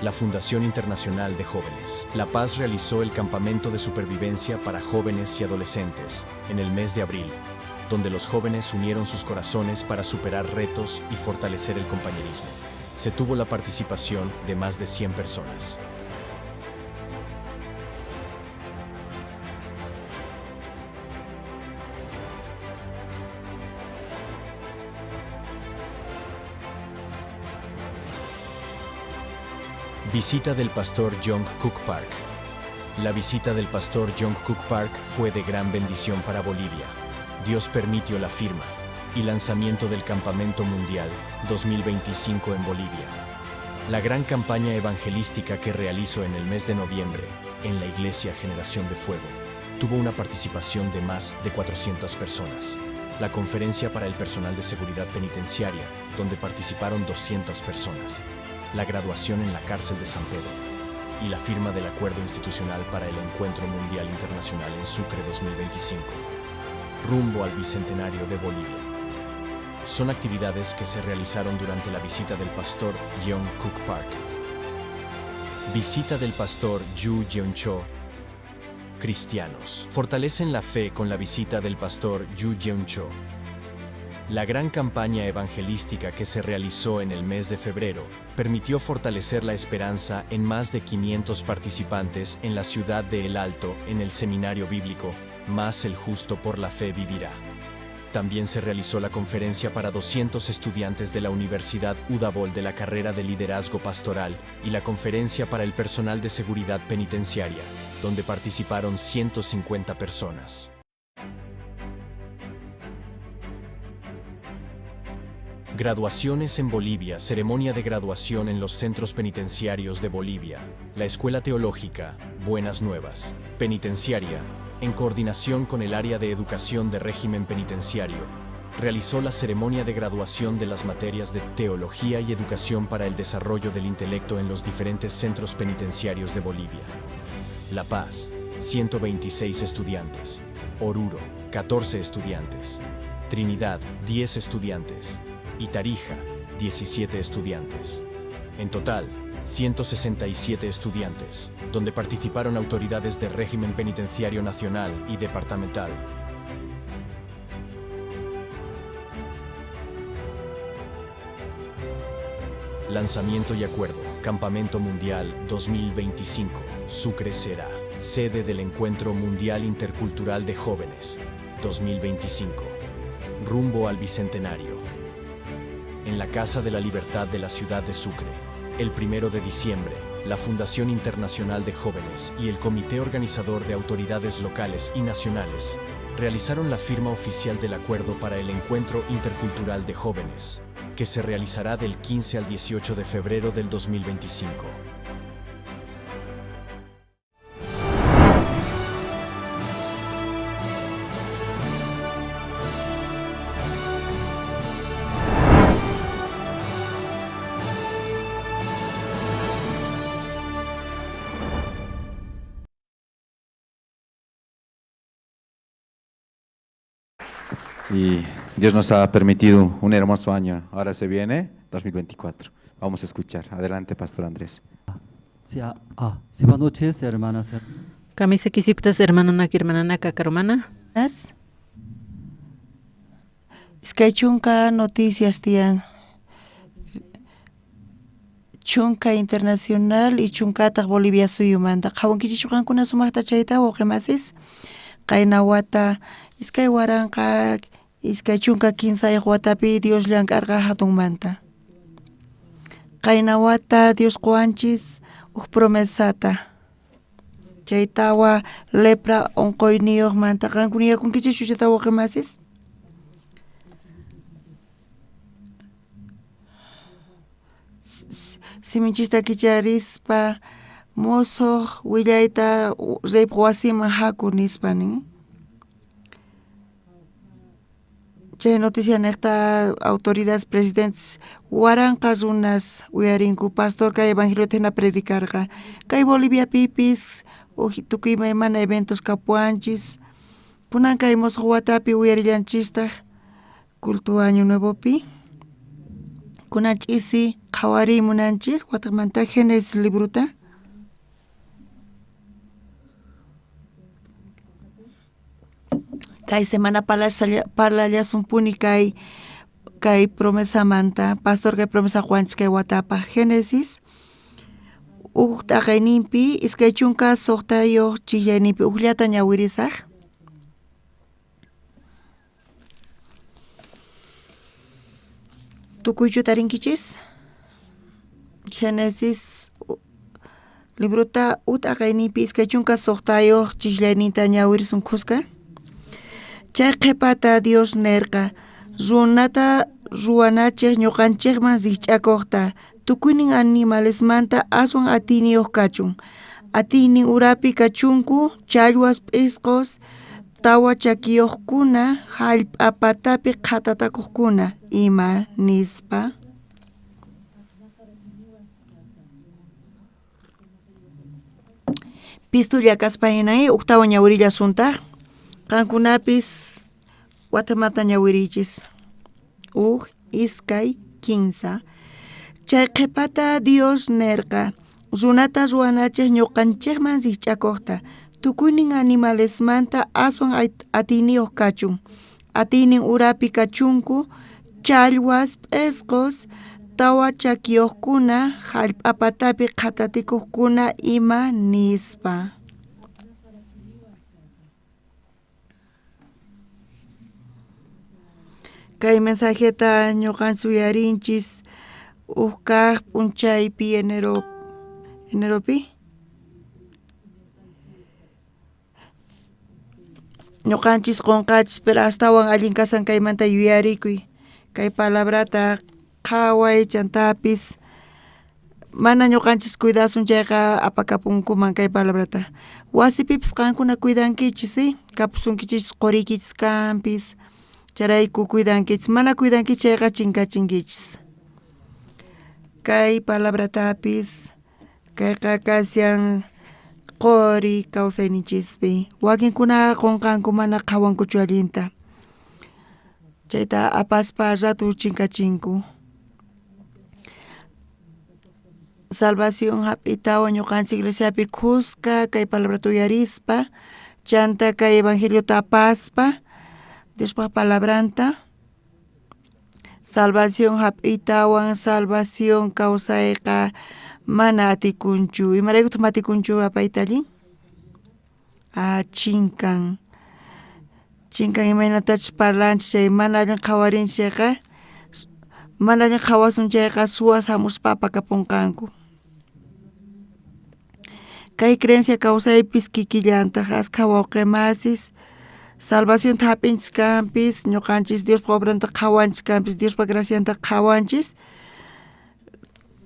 La Fundación Internacional de Jóvenes. La Paz realizó el Campamento de Supervivencia para Jóvenes y Adolescentes en el mes de abril, donde los jóvenes unieron sus corazones para superar retos y fortalecer el compañerismo. Se tuvo la participación de más de 100 personas. Visita del pastor Jong Cook Park. La visita del pastor Jong Cook Park fue de gran bendición para Bolivia. Dios permitió la firma y lanzamiento del Campamento Mundial 2025 en Bolivia. La gran campaña evangelística que realizó en el mes de noviembre en la Iglesia Generación de Fuego tuvo una participación de más de 400 personas. La conferencia para el personal de seguridad penitenciaria, donde participaron 200 personas. La graduación en la cárcel de San Pedro y la firma del acuerdo institucional para el Encuentro Mundial Internacional en Sucre 2025, rumbo al Bicentenario de Bolivia. Son actividades que se realizaron durante la visita del pastor Yeon Cook Park. Visita del pastor Yu Yeon-cho. Cristianos fortalecen la fe con la visita del pastor Yu Yeon-cho. La gran campaña evangelística que se realizó en el mes de febrero permitió fortalecer la esperanza en más de 500 participantes en la ciudad de El Alto en el seminario bíblico Más el justo por la fe vivirá. También se realizó la conferencia para 200 estudiantes de la Universidad Udabol de la carrera de Liderazgo Pastoral y la conferencia para el personal de seguridad penitenciaria, donde participaron 150 personas. Graduaciones en Bolivia, ceremonia de graduación en los centros penitenciarios de Bolivia. La Escuela Teológica, Buenas Nuevas, Penitenciaria, en coordinación con el área de educación de régimen penitenciario, realizó la ceremonia de graduación de las materias de Teología y Educación para el Desarrollo del Intelecto en los diferentes centros penitenciarios de Bolivia. La Paz, 126 estudiantes. Oruro, 14 estudiantes. Trinidad, 10 estudiantes. Y Tarija, 17 estudiantes. En total, 167 estudiantes, donde participaron autoridades de régimen penitenciario nacional y departamental. Lanzamiento y acuerdo, Campamento Mundial 2025, Sucre será sede del Encuentro Mundial Intercultural de Jóvenes 2025, rumbo al Bicentenario. En la Casa de la Libertad de la ciudad de Sucre, el 1 de diciembre, la Fundación Internacional de Jóvenes y el Comité Organizador de Autoridades Locales y Nacionales realizaron la firma oficial del acuerdo para el Encuentro Intercultural de Jóvenes, que se realizará del 15 al 18 de febrero del 2025.
Y Dios nos ha permitido un hermoso año. Ahora se viene 2024. Vamos a escuchar. Adelante, Pastor Andrés.
Sí, sí, buenas noches, hermanas.
Kamisa kisiptas hermanana hermanana kakarumana.
Iskay chunka noticias tiyan. Chunka internacional y chunkataq Bolivia suyumanta. Qhawankichikchu qankuna sumaqta chayta wawqimasis? Qayna wata iskay waranqa iskay chunka kinsayuq watapi Dios llank'arqa hatunmanta. Qayna wata Dios quwanchis huk promesata. Chay tawa lepra unquyniyuqmanta qankuna yakunkichikchu chayta wawqimasis? Siminchista kicharispa musuq willayta reypaq wasiman haku nispa nin. Chay noticia niqta autoridades presidentes waranqa runas uyarinku pastor kay evangeliota hina predicarqa. Kay Boliviapipis tukuy imaymana eventos kapuwanchis. Kunan kay musuq watapi uyarillanchistaq culto año nuevopi. Kunan ch'isi qhawariy munanchis wataqmanta Génesis libruta. Kay semana parlallasunpuni kay promesamanta, pastor kay promesa quwanchis kay watapaq. Génesis huk t'aqayninpi 26 chillayninpi hukllata ñawirisaq. Tukuychu tarinkichis? Génesis libruta huk t'aqayninpi 26 chillayninta ñawirisun khuska. Chay qhipata Dios nerqa runata ruwanachej ñuqanchikman rikch'akuqta tukuynin animalesmanta aswan atiyniyuq kachun. Atiynin urapi kachunku challwas p'isqos tawa chakiyuqkuna hallp'a patapi qhatatakuqkuna ima nispa. Pistulla kaspa hinay uktawan ñawirillasuntaq. Qankunapis watamata ñawirichis. Huk, iskay, kinsa. Chay qhipata Dios nerqa runata ruwanachej ñuqanchikman rikch'akuqta tukuynin animalesmanta aswan atiyniyuq kachun. Atiynin urapi kachunku challwas p'isqos tawa chakiyuqkuna hallp'a patapi qhatatikuqkuna ima nispa. Kay mensajeta ñuqanchis uyarinchis huk kaq p'unchaypi eneropi. Ñuqanchis qunqachis pero astawan allin kasan kaymanta yuyarikuy. Kay palabrata qhaway chantapis mana ñuqanchis cuidasun chayqa apakapunkuman kay palabrata. Wasipipis qankuna cuidankichis, ¿sí? Kapusunkichis quriykichis kanpis, chayrayku cuidankichis, mana cuidankichis chayqa chinkachinkichis. Kay palabratapis kayqa kashan quri kawsayninchispi, wakinkunaqa qunqanku mana qhawankuchu allinta. Chayta apaspa ratu chinkachinku. Salvación hap'itawan ñuqanchik iglesiapi khuska kay palabrata uyarispa, chanta kay evangeliota apaspa, Diospaj palabranta, salvación hap'itawan salvación kawsayqa mana atikunchu. Imaraykutaq matikunchu apayta allin? Ah, chinkan. Chinkan imaynatachus parlanchik chay mana allin qhawarinchik chayqa, mana allin qhawasun chayqa suwas hamuspa apakapunqanku. Kay creencia kawsaypis kikillantaq askha wawqimasis salvacionta hap'inchis kanpis, ñuqanchis Diospaj obranta qhawanchis kanpis, Diospa gracianta qhawanchis.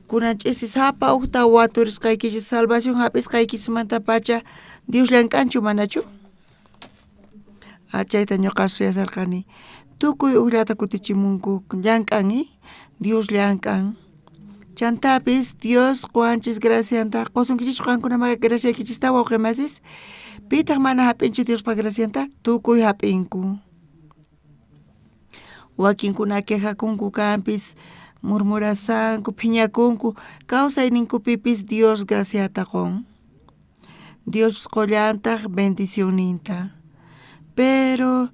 Kunan ch'isi sapa ujta waturisqaykichis salvación hap'isqaykichismantapacha Dios llank'anchu manachu? Ah, chayta ñuqa suyasarqani. Tukuy ujllata kutichimunku llank'an, Dios llank'an. Chantapis Dios quwanchis gracianta, qusunkichischu qankunamaqa graciaykichista wawqimasis? Pitaq mana hap'inchu Diospa gracianta? Tukuy hap'inku. Wakinkuna quejakunku kanpis, murmurasanku, phiñakunku, kawsayninkupipis Dios graciata qun. Dios qullantaq bendicionninta. Pero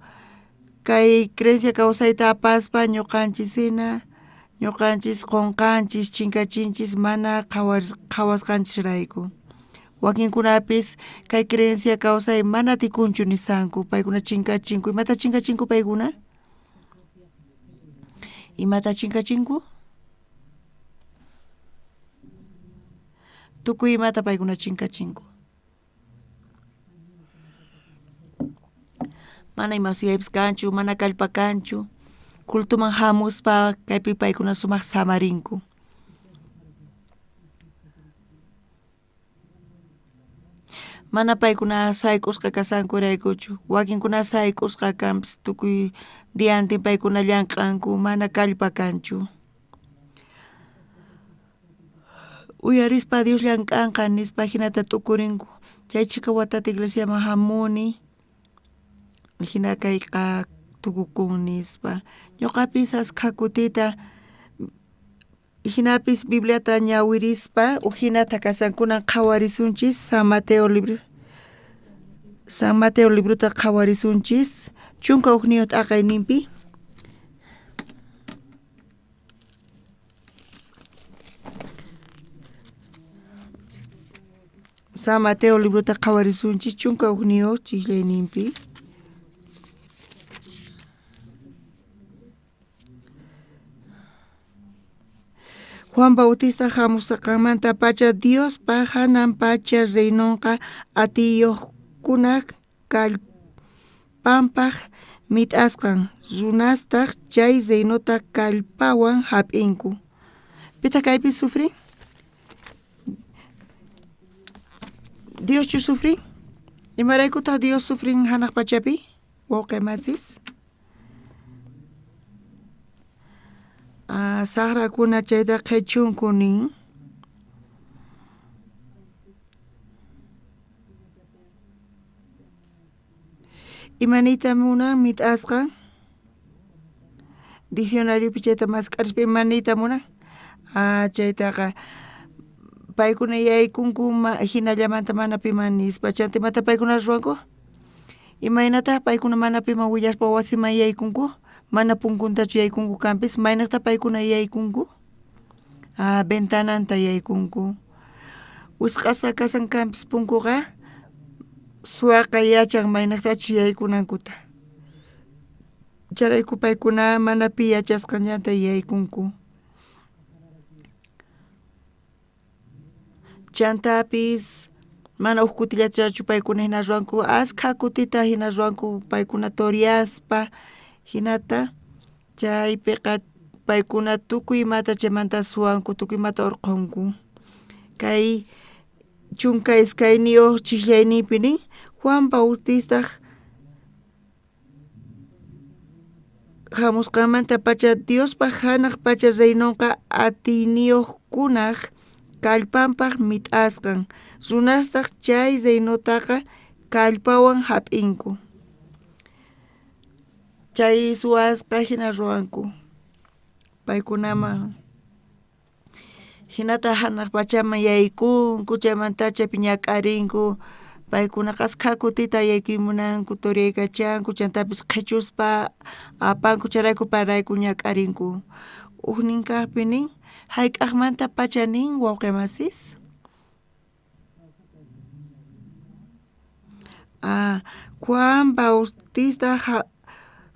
kay creencia kawsayta apaspa ñuqanchis hina, ñuqanchis qunqanchis, chinkachinchis mana qhawasqanchisrayku. Wakinkunapis kay creencia kawsay mana atikunchu nisanku, paykuna chinkachinku. Imata chinkachinku paykuna? Imata chinkachinku? Tukuy imata paykuna chinkachinku. Mana ima suyaypis kanchu, mana kallpa kanchu. Cultuman hamuspa kaypi paykuna sumaq samarinku. Mana paykuna sayk'usqa kasankuraykuchu, wakinkuna sayk'usqa kanpis tukuy diantin paykuna llank'anku, mana kallpa kanchu. Uyarispa Dios llank'anqa nispa hinata t'ukurinku. Chay chhika watata iglesiaman hamuni, hina kayqa tukukun nispa. Ñuqapis askha kutita hinapis Bibliata ñawirispa ujinata kasankunan qhawarisunchis San Mateo libro. San Mateo librota qhawarisunchis 11 t'aqayninpi. San Mateo librota qhawarisunchis 11 chiqllayninpi. Juan Bautista hamusqanmanta pacha Diospa hanan pacha reinonqa atiyuqkunaq kallpanpaq mit'asqan, runastaq chay reinota kallpawan hap'inku. Pitaq kaypi sufrin? Dioschu sufrin? Imaraykutaq Dios sufrin hanaq pachapi? Wawqimasis? Ah, saqrakuna chayta qhichunku nin. Imaniyta munan mit'asqan? Diccionariopi chayta mask'arispa imaniyta munan? Ah, chaytaqa paykuna yaykunku hinallamanta mana piman nispa. Chanta imata paykuna ruwanku? Imaynataq paykuna mana piman willaspa wasiman yaykunku? Mana punkuntachu yaykunku kanpis, maynaqta paykuna yaykunku? Ah, ventananta yaykunku. Wisq'asqa kasan kanpis punkuqa, suwaqa yachan maynaqtachu yaykunankuta. Chayrayku paykuna mana pi yachasqanllanta yaykunku. Chantapis mana huk kutillachachu paykuna hina ruwanku, askha kutita hina ruwanku paykuna toriaspa hinata. Chaypiqa paykuna tukuy imata chaymanta suwanku, tukuy imata urqhunku. Kay 12 chijllayninpi nin Juan Bautista hamusqanmantapacha Diospaj hanaq pacha reinonqa atiyniyuqkunaj kallpanpaj mit'asqan, runastaq chay reinotaqa kallpawan hap'inku. Chay suwasqa hina ruwanku paykunaman hinata hanaq pachaman yaykunku, chaymanta chaypi ñak'arinku, paykunaqa askha kutita yaykuy munanku, turiykachanku, chantapis qhichuspa apanku, chayrayku payrayku ñak'arinku. Ujnin kaqpi nin hayk'aqmanta pacha nin wawqi masis? Juan Bautista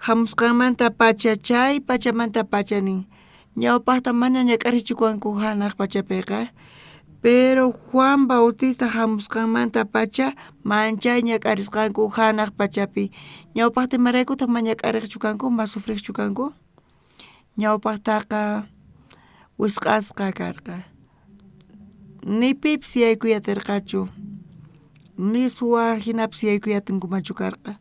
hamusqanmanta pacha chay pachamanta pacha nin ñawpaqta mana ñak'arichikuwanku hanaq pachapiqa, pero Juan Bautista hamusqanmanta pacha manchay ñak'arisqanku hanaq pachapi. Ñawpaqta imaraykutaq mana ñak'ariqchu kanku, ma sufriqchu kanku? Ñawpaqtaqa wisq'asqa karqa, ni pipis yaykuy atirqachu, ni suwa hinapis yaykuy atinkumanchu karqa.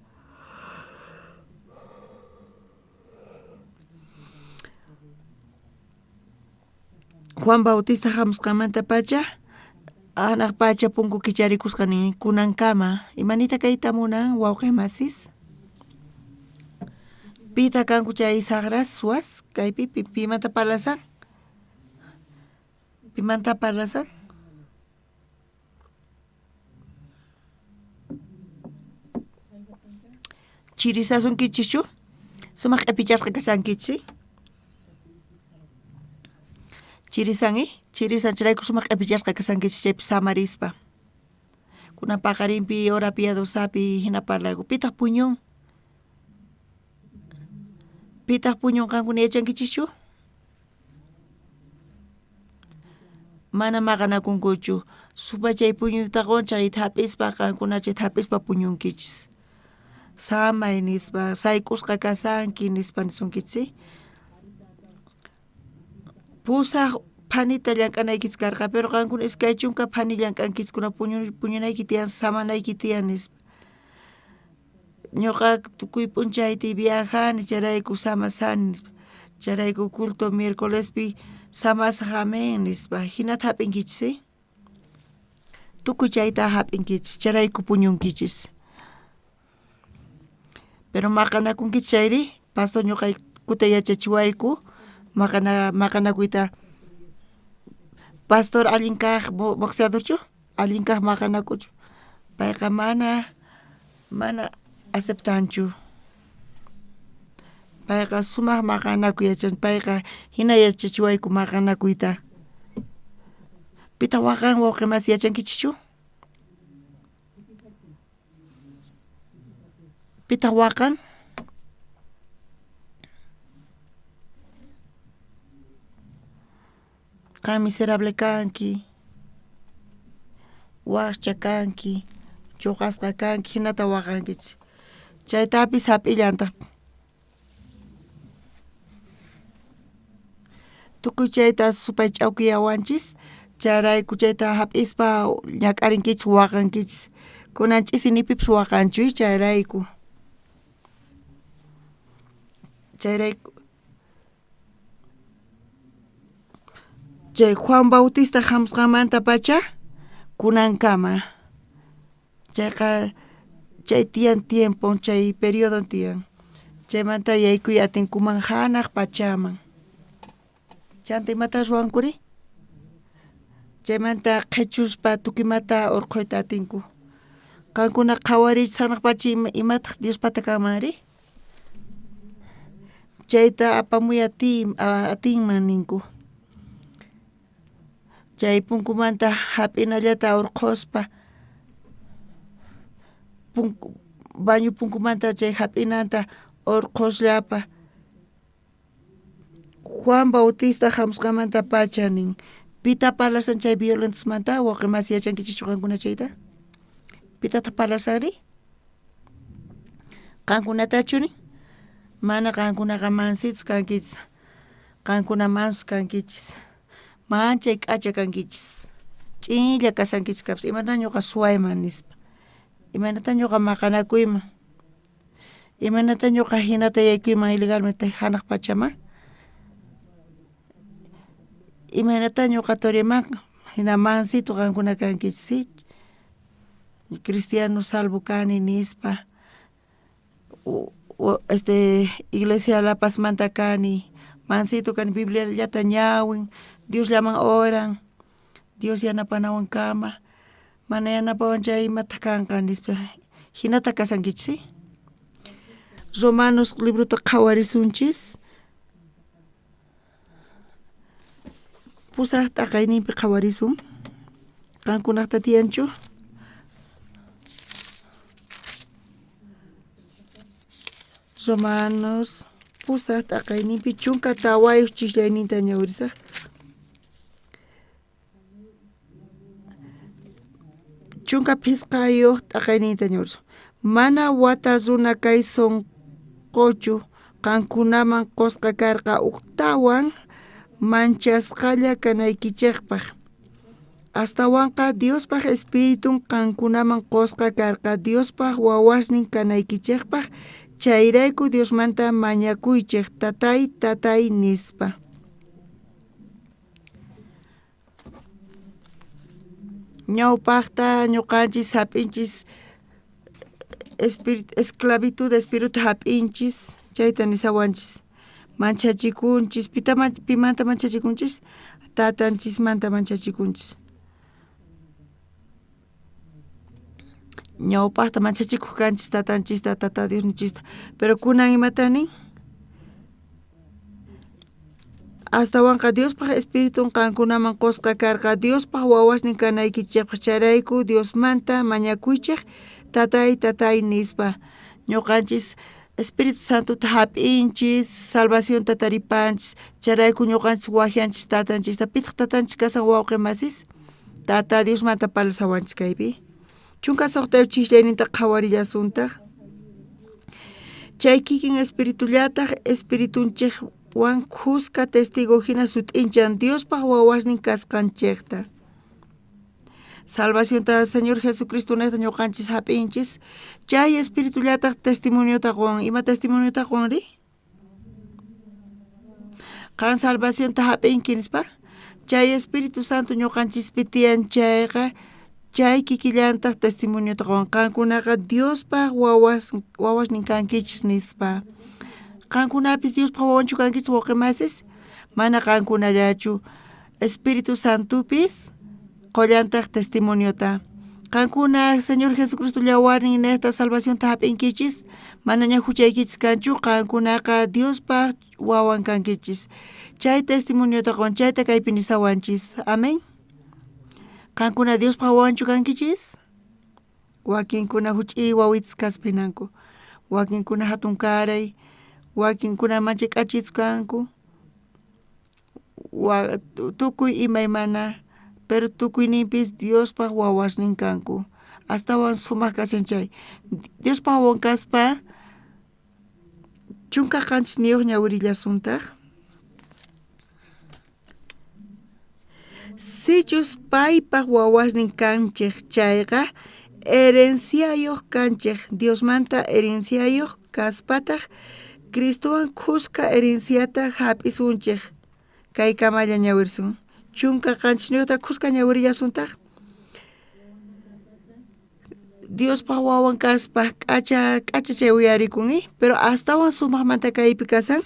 Juan Bautista hamusqanmanta pacha hanaq pacha punku kicharikusqa nin kunankama. Imanita kayta munan wawqi masis? Pita kanku chay saqras suwas kaypi pimanta parlasan? Pimanta parlasan? Chirisasunkichikchu? Sumaq q'ipichasqa kasankichik? Chirisan, chirisan chayrayku sumaq q'ipichasqa kasankichik chaypi samarispa. Kunan paqarinpi hora piadosapi hina parlayku. Pitaq puñun? Pitaq puñun qankuna yachankichikchu? Mana maqanakunkuchu. Supa chay puñuytaqwan chayta hap'ispa qankuna chayta hap'ispa puñunkichis. Samay nispa, sayk'usqa kasanki nispa nisunkichik. Pusaq phanita llank'anaykichis karqa, pero qankuna 20 phani llank'ankichis, kuna puñunayki tiyan, samanayki tiyan nispa. Ñuqa tukuy p'unchayta viajani chayrayku samasani nispa. Chayrayku culto miércolespi samasaq amén nispa. Hinata hap'inkichis, Tukuy chayta hap'inkichis, chayrayku puñunkichis. Pero maqanakunkichis chayri, pastor ñuqaykuta yachachiwayku maqanakuyta. Pastor allin kaq boxeadorchu? Allin kaq maqanakuchu? Payqa mana aceptanchu. Payqa sumaq maqanakuy yachan, payqa hina yachachiwayku maqanakuyta. Pitaq waqan wawqi masi yachankichikchu? Pitaq waqan? Qan miserable kanki, waqcha kanki, chuqasqa kanki, hinata waqankichik. Chaytapis hap'illantaq. Tukuy chayta supay ch'awkiyawanchis, chayrayku chayta hap'ispa ñak'arinkichis, waqankichis. Kunan ch'isi ni pipis waqanchu, chayrayku. Chayrayku chay Juan Bautista hamusqanmanta pacha kunankama. Chayqa chay tiyan tiempo, chay periodo tiyan. Chaymanta yaykuy atinkuman hanaq pachaman. Chanta imata ruwankuri? Chaymanta qhichuspa tukimata urqhuyta atinku. Qankuna qhawariychis hanaq pacha imataq Diospata kanmanri? Chayta apamuy atinman ninku. Chay punkumanta hap'inallata urqhuspa baño punkumanta chay hap'inanta urqhusllapa. Juan Bautista hamusqanmanta pacha nin. Pita parlasan chay violentasmanta? Wawqi masi yachankichikchu qankuna chayta? Pitataq parlasanri? Qankunatachu nin? Mana qankunaqa mansitus kankichis. Qankuna mansus kankichis. Manchay k'acha kankichis. Ch'inlla kashankichis kapis imaynata ñuqa suwayman nispa. Imaynata ñuqa maqanakuyman. Imaynata ñuqa hinata yaykuyman ilegalmente hanaq pachaman. Imaynata ñuqa toriman hina mansito qankuna kankichis, ¿sí? Cristiano salvo kani nispa. Iglesia La Pazmanta kani, mansito kani, Bibliallata ñawin, Diosllaman oran, Dios yanapanawan kama, mana yanapawan chay imataq kanqa nispa. Hinata kashankichis, ¿sí? Romanos librota qhawarisunchis. Pusaq t'aqayninpi qhawarisun. Qankunaqta tiyanchu? Romanos pusaq t'aqayninpi 14 chisllayninta ñawirisaq. 15 t'aqayninta ñawirisaq. Mana wata runa kay sonqochu qankunaman qosqa karqa uktawan manchasqalla kanaykichikpaq. Astawanqa Diospaq Espiritun qankunaman qosqa karqa Diospaq wawasnin kanaykichikpaq. Chayrayku Diosmanta mañakuychik tatay tatay nispa. Ñawpaqta ñuqanchis hap'inchis esclavitud espíritu hap'inchis chayta nisawanchis. Manchachikunchis, pimanta manchachikunchis, tatanchismanta manchachikunchis. Ñawpaqta manchachikuq kanchis tatanchista, tata Diosninchista, pero kunan imata nin? Astawanqa Diospaq Espiritun qankunaman qosqa karqa Diospaq wawasnin kanaykichikpaq chayrayku Diosmanta mañakuychik tatay tatay nispa. Ñuqanchis Espíritu Santota hap'inchis, salvacionta taripanchis, chayrayku ñuqanchis waqyanchis tatanchista. Pitaq tatanchis kasan wawqi masis? Tata Diosmanta parlasawanchis kaypi. 16 chisllayninta qhawarillasuntaq. Chay kikin Espiritullataq Espiritunchikwan khuska testigo hina sut'inchan Diospaq wawasnin kasqanchikta. Salvacionta Señor Jesucristo neta ñuqanchis hap'inchis. Chay Espiritullataq testimoniota qun. Ima testimoniota qunri? Qan salvacionta hap'inki nispa. Chay Espíritu Santo ñuqanchispi tiyan chayqa chay kikillantaq testimoniota qun. Qankunaqa Diospaq wawasnin kankichis nispa. Qankunapis Diospaq wawanchu kankichis wawqi masis? Mana qankunallachu. Espíritu Santopis qollantaq testimoniota. Qankuna Señor Jesucristo llawarnin neta salvacionta hap'inkichis, manaña huchaykichis kanchu, qankunaqa Diospaq wawan kankichis. Chay testimoniota qun, chayta kaypi nisawanchis. Amén. Qankuna Diospaq wawanchu kankichis? Wakinkuna huch'iy wawitas kaspa hinanku. Wakinkuna hatun karay, wakinkuna manchay k'achitas kanku. Tukuy imaymana, pero tukuyninpis Diospaq wawasnin kanku. Astawan sumaq kashan chay. Diospaq wawan kaspa 17 ñawirillasuntaq. Sichus paypaq wawasnin kanchik chayqa herenciayuq kanchik. Diosmanta herenciayuq kaspataq Cristowan khuska herenciata hap'isunchik. Kay kamalla ñawirsun. 17 khuska ñawirillasuntaq. Diospaq wawan kaspa k'acha k'acha chay uyarikun, pero astawan sumaqmanta kaypi kasan.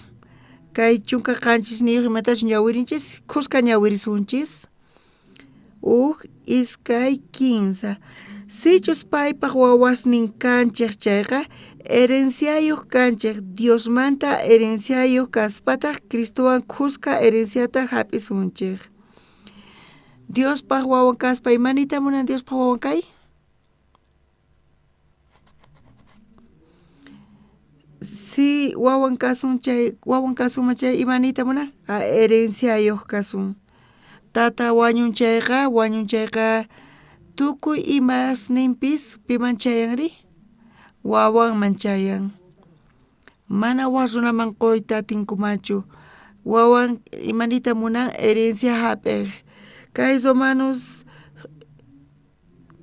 Kay 17 imatachu ñawirinchis, khuska ñawirisunchis. 1, 2, 3. Sichus paypaq wawasnin kanchik chayqa herenciayuq kanchik. Diosmanta herenciayuq kaspataq Cristowan khuska herenciata hap'isunchik. Diospaq wawan kaspa imanita munan Diospaq wawan kay? Si wawan kasun chay, wawan kasunman chay imanita munan? Herenciayuq kasun. Tata wañun chayqa, tukuy imasninpis piman chayanri? Wawanman chayan. Mana waj runaman quyta atinkumanchu. Wawan imanita munan herencia hap'iq. Kay Romanos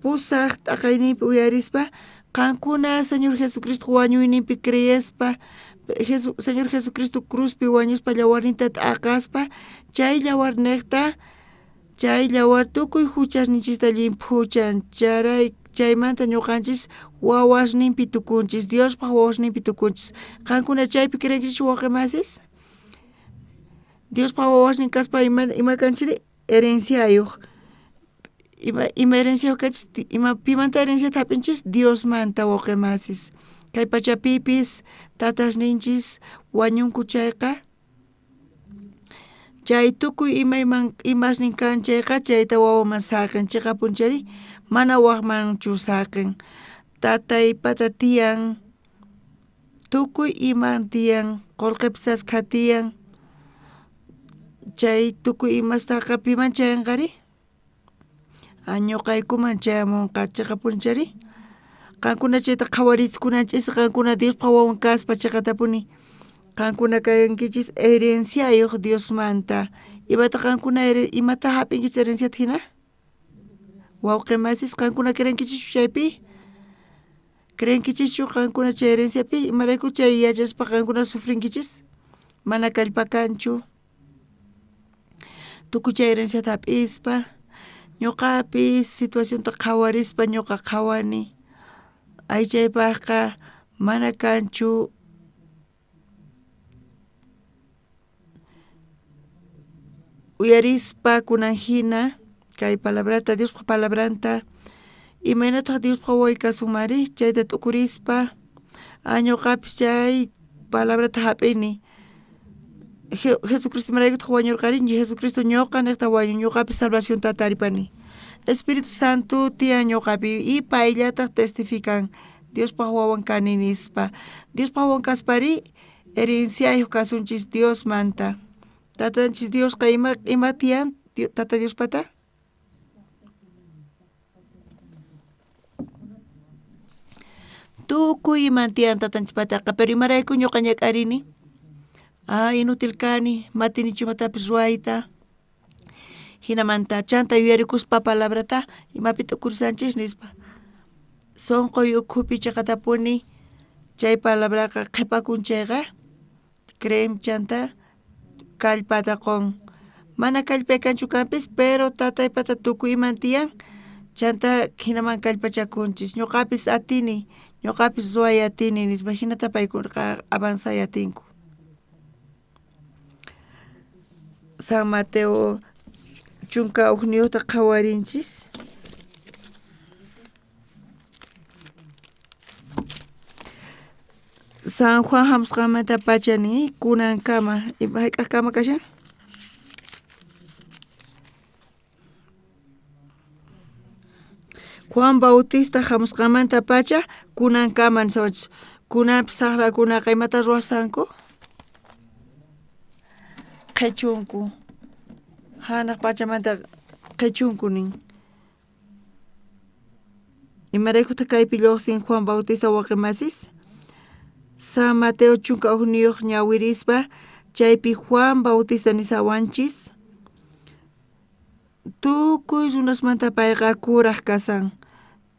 pusaq t'aqayninpi uyarispa qankuna Señor Jesucristo wañuyninpi creespa Señor Jesucristo cruzpi wañuspa llawarninta t'aqaspa chay llawarniqta chay llawar tukuy huchasninchista llimphuchan charay chaymanta ñuqanchis wawasninpi tukunchis Diospaq wawasninpi tukunchis. Qankuna chaypi creenkichis wawqimasis? Diospaq wawasnin kaspa ima kanchiri herenciayuq. Ima herenciayuq kanchis ima pimanta herenciata hap'inchis Diosmanta wawqimasis. Kay pachapipis tatasninchis wañunku chayqa chay tukuy imayman imasnin kan chayqa chayta wawaman saqin chiqapunchari mana waqmanchu saqin. Tataypata tiyan tukuy iman tiyan qullqipis askha tiyan chay tukuy imastaqa piman chayanqari ñuqaykuman chayamunqa chiqapunchari qankuna chayta qhawarichikunanchis qankuna Diospaq wawan kaspa chiqatapuni qankuna kankichis herenciayuq Diosmanta. Imata qankuna imata hap'inkichis herenciata hina? Wawqimasis qankuna creenkichischu chaypi? Creenkichischu qankuna chay herenciapi? Imarayku chay yachaspa qankuna sufrinkichis? Mana kallpa kanchu. Tukuy chay herenciata hap'ispa ñuqapis situacionta qhawarispa ñuqa qhawani aychaypaqqa mana kanchu uyarispa kunan hina kay palabrata Diospaq palabranta imaynataq Diospaq waway kasunmari chayta t'ukurispa ñuqapis chay palabrata hap'ini Jesucristo imaraykutaq wañurqani Jesucristo ñuqa niqta wañun ñuqapis salvacionta taripani. Espíritu Santo tiyan ñuqapi y payllataq testifican Diospaq wawan kani nispa. Diospaq wawan kaspari herenciayuq kasunchis Diosmanta. Tatanchis Diosqa ima tiyan Tata Diospata? Tukuy iman tiyan tatanchispataqa, pero imarayku ñuqa ñak'arini? Inútil kani, matinichu imatapis ruwayta. Hinamanta chanta yuyarikuspa palabrata imapi t'ukursanchis nispa. Sunquy ukhupi chiqatapuni chay palabraqa qhipakun chayqa creen chanta kallpata qun. Mana kallpay kanchu kanpis pero tataypata tukuy iman tiyan chanta hinaman kallpachakunchis ñuqapis atini ñuqapis ruway atini nispa hinata paykunaqa avanzay atinku. San Mateo 11 qhawarinchis. San Juan hamusqanmanta pacha ni kunankama hayk'aqkama kashan? Juan Bautista hamusqanmanta pacha kunankama nisawachis. Kunanpis saqrakunaqa imata ruwasanku? Qhichunku. Hanaq pachamanta qhichunku nin. Imaraykutaq kaypi lluqsin Juan Bautista waqimasis? San Mateo 11 ñawirispa chaypi Juan Bautista nisawanchis. Tukuy runasmanta payqa kuraq kasan.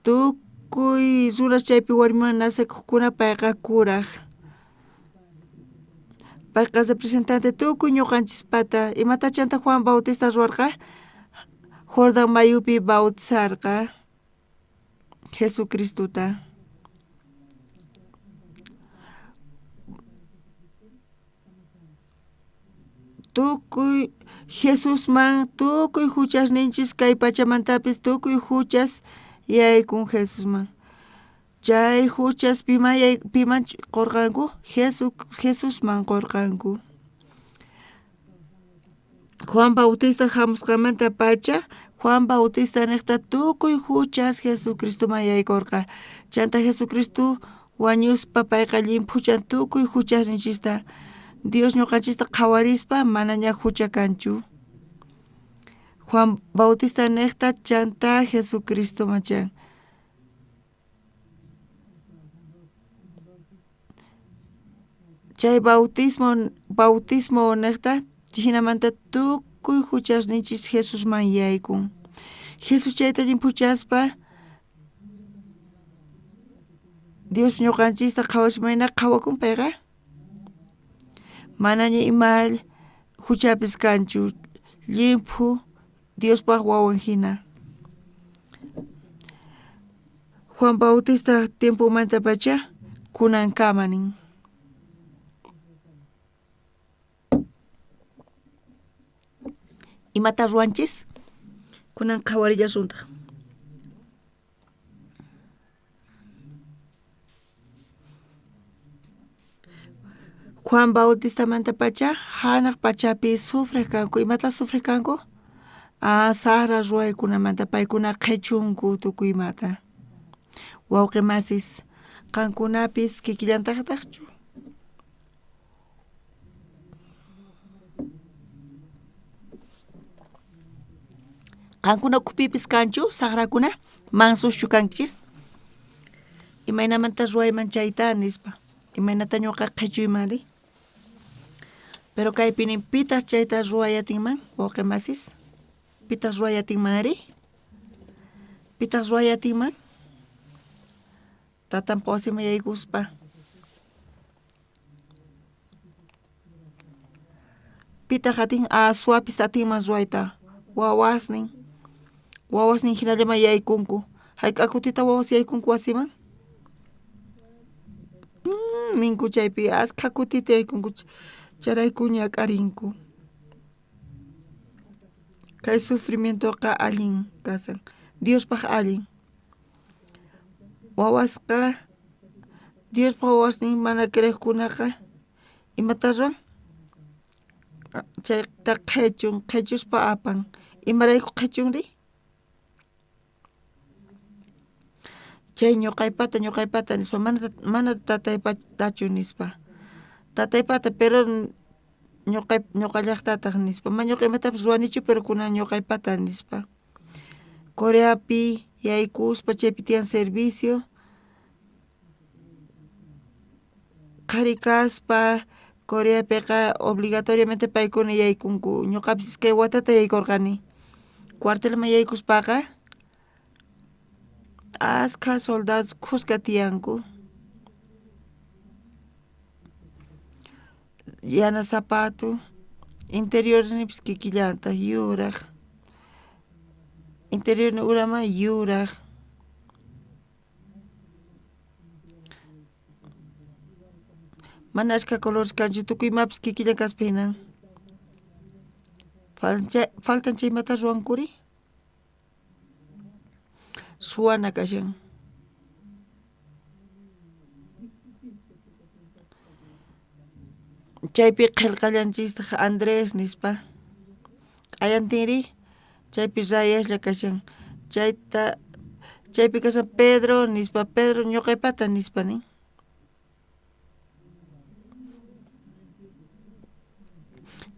Tukuy runas chaypi warmiwan nasikuqkuna payqa kuraq. Payqa representante tukuy ñuqanchispata. Imata chanta Juan Bautista ruwarqa? Jordán mayupi bautizarqa Jesucristota. Tukuy Jesusman tukuy huchasninchis kay pachamantapis tukuy huchas yaykun Jesusman. Chay huchas piman qurqanku? Jesusman qurqanku. Juan Bautista hamusqanmanta pacha Juan Bautista niqta tukuy huchas Jesucristoman yaykurqa. Chanta Jesucristo wañuspa payqa llimphuchan tukuy huchasninchista. Dios ñuqanchista qhawarispa manaña hucha kanchu. Juan Bautista niqta chanta Jesucristoman chan. Chay bautismo niqta jinamanta tukuy huchasninchis Jesusman yaykun. Jesús chayta llimphuchaspa Dios ñuqanchista qhawachmayna qhawakun payqa manaña ima huchapis kanchu llimphu Diospaq wawan hina. Juan Bautista tiempomanta pacha kunankama nin. Imata ruwanchis? Kunan qhawarillasuntaq. Juan Bautistamanta pacha hanaq pachapi sufriq kanku. Imata sufriq kanku? Saqra ruwaykunamanta paykuna qhichunku tukuy imata. Wawqi masis qankunapis kikillantaqtaqchu? Qankuna ukhupipis kanchu saqrakuna? Mansuschu kanchis? Imaynamanta ruwayman chayta nispa. Imaynata ñuqa qhichuymanri? Pero kaypi nin pitaq chayta ruway atinman wawqi masis? Pitaq ruway atinmanri? Pitaq ruway atinman? Tatanpa wasiman yaykuspa. Pitaq atin suwapis atinman ruwayta wawasnin. Wawasnin hinallaman yaykunku. Hayk'a kutita wawas yaykunku wasiman? Ninku chaypi askha kutita yaykunku chayrayku ñak'arinku. Kay sufrimientoqa allin kasan, Diospaq allin. Wawasqa Diospaq wawasnin mana creeqkunaqa imata ruwan? Chayta qhichun, qhichuspa apan. Imarayku qhichunri? Chay ñuqaypata ñuqaypata nispa mana tataypatachu nispa. Tataypata pero ñuqallaqtataq nispa. Mana ñuqa imatapas ruwanichu pero kunan ñuqaypata nispa. Coreapi yaykuspa chaypi tiyan servicio. Qhari kaspa Coreapiqa obligatoriamente paykuna yaykunku. Ñuqapis iskay watata yaykurqani. Cuartelman yaykuspaqa askha soldados khuska tiyanku. Yana zapato, interiornipis kikillantaq yuraq. Interiorni uraman yuraq. Mana ashka colores kanchu tukuy imapis kikillan kaspa hinan. Faltan chay imata ruwankuri? Suwana kashan. Chaypi qillqallanchistaq Andrés nispa. Q'ayantinri chaypi rayaslla kashan. Chayta chaypi kashan Pedro nispa, Pedro ñuqaypata nispa nin.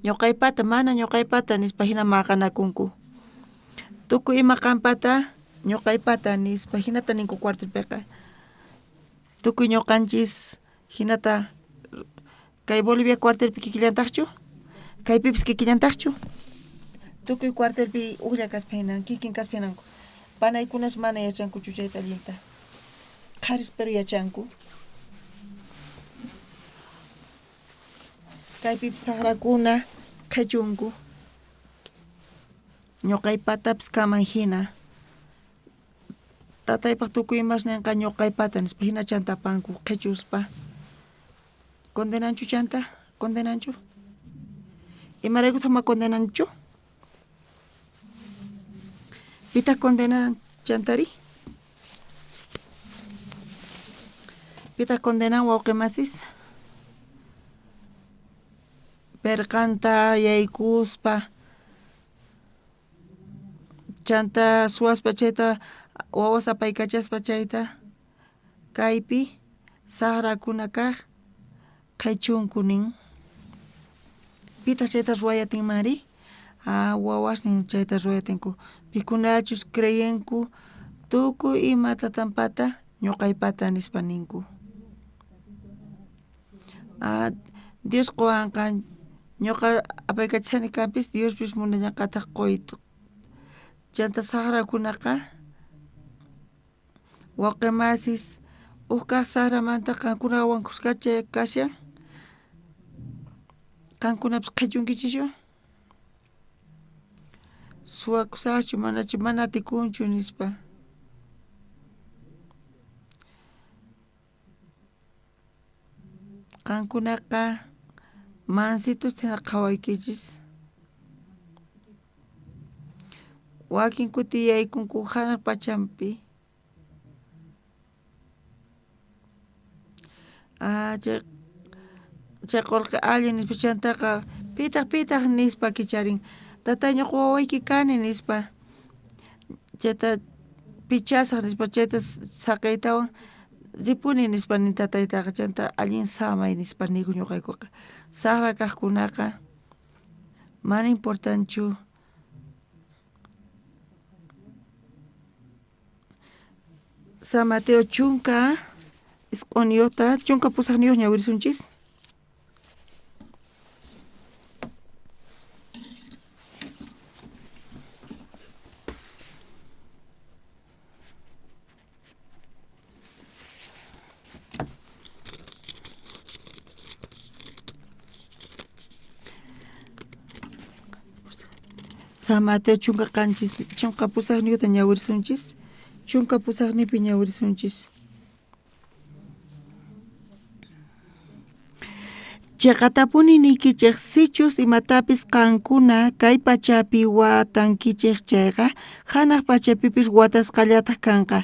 Ñuqaypata mana ñuqaypata nispa hina maqanakunku. Tukuy ima qampata ñuqaypata nispa hinata ninku cuartelpiqa. Tukuy ñuqanchis hinata kay Bolivia cuartelpi kikillantaqchu? Kaypipis kikillantaqchu? Tukuy cuartelpi uqlla kaspa hinan, kikin kaspa hinanku. Panaykunas mana yachankuchu chayta allinta. Qharis pero yachanku. Kaypipis saqrakuna qhichunku. Ñuqaypatapis kaman hina. Tataypaq tukuy imasninqa ñuqaypata nispa hina chantapanku qhichuspa. Condenanchu chanta? Condenanchu? Imaraykutaq ma condenanchu? Pitaq condenan chantari? Pitaq condenan wawqi masis? Perqanta yaykuspa chanta suwaspa chayta wawas apaykachaspa chayta kaypi saqrakuna kaq qhichunku nin. Pitaq chayta ruway atinmanri? Wawasnin chayta ruway atinku. Pikunachus creyenku tukuy ima tatanpata ñuqaypata nispa ninku. Dios qowanqa ñuqa apaykachani kanpis Diospis munallanqataq quyta. Chanta saqrakunaqa wawqimasis uj kaq saqramanta qankunawan kuskacha kashan qankunapis qhichunkichischu suwakusaqchu manachu mana atikunchu nispa. Qankunaqa mansitus hina qhawaykichis wakin kuti yaykunku hanaq pachampi chay chay qullqi allin nispa chantaqa pitaq pitaq nispa kicharin tatay ñuqa wawayki kani nispa chayta pichasaq nispa chayta saqiytawan ripuni nispa nin tataytaqa chanta allin samay nispa niyku ñuqaykuqa saqra kaqkunaqa mana importanchu San Mateo chunka isq'unyuqta chunka pusaqniyuq ñawirisunchis. San Mateo chunka qanchis chunka pusaqniyuqta ñawirisunchis chunka pusaqnipi ñawirisunchis. Chiqatapuni niykichej sichus imatapis qankuna kay pachapi watankichej chayqa hanaq pachapipis watasqallataq kanqa.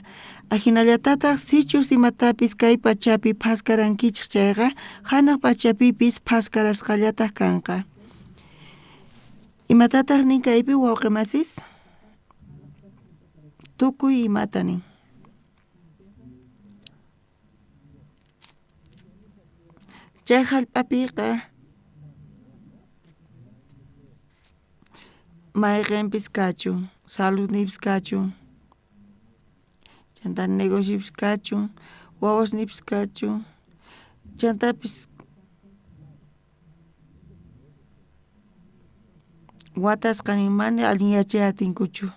Ajinallatataq sichus imatapis kay pachapi phaskarankichej chayqa hanaq pachapipis phaskarasqallataq kanqa. Imatataq nin kaypi wawqimasis? Tukuy imata nin. Chay hallp'apiqa mayqinpis kachun, saludniypis kachun, chanta negocioypis kachun, wawasniypis kachun, chantapis watasqa nin mana allin yachay atinkuchu.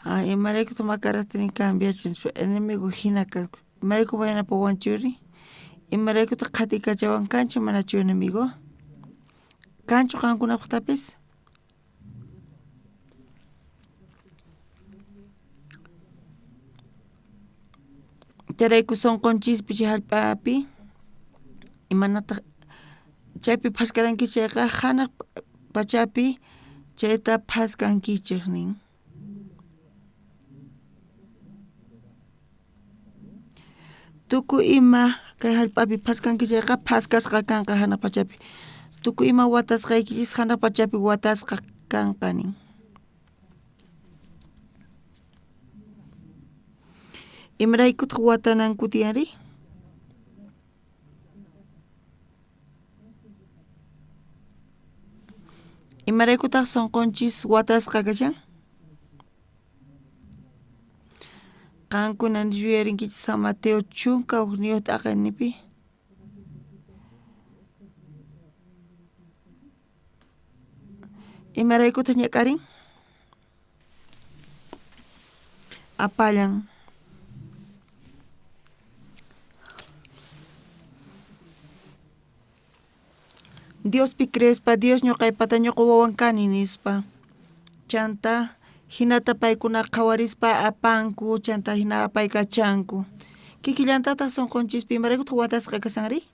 Imaraykutaq makaraqta nin cambiachin nispa enemigo hina kanku. Imarayku yanapawanchuri? Imaraykutaq qhatikachawan kanchu manachu enemigo? Kanchu qankunapaqtapis? Chayrayku sunqunchispi chay hallp'api imanataq chaypi phaskarankichis chayqa hanaq pachapi chayta phaskankichej nin. Tukuy ima kay hallp'api phaskankichis chayqa phaskasqa kanqa hanaq pachapi. Tukuy ima watasqaykichis hanaq pachapi watasqa kanqa nin. Imaraykutaq watananku tiyanri? Imaraykutaq sunqunchis watasqa kashan? Qankuna yuyarinkichis San Mateo chunka hukniyuq t'aqaynipi? Imaraykutaq ñak'arin? Apallan. Diospi creespa Dios ñuqaypata ñuqa wawan kani nispa. Chanta hinata paykuna qhawarispa apanku chanta hina apaykachanku. Kikillantataq sunqunchispi imaraykutaq watasqa kasanri?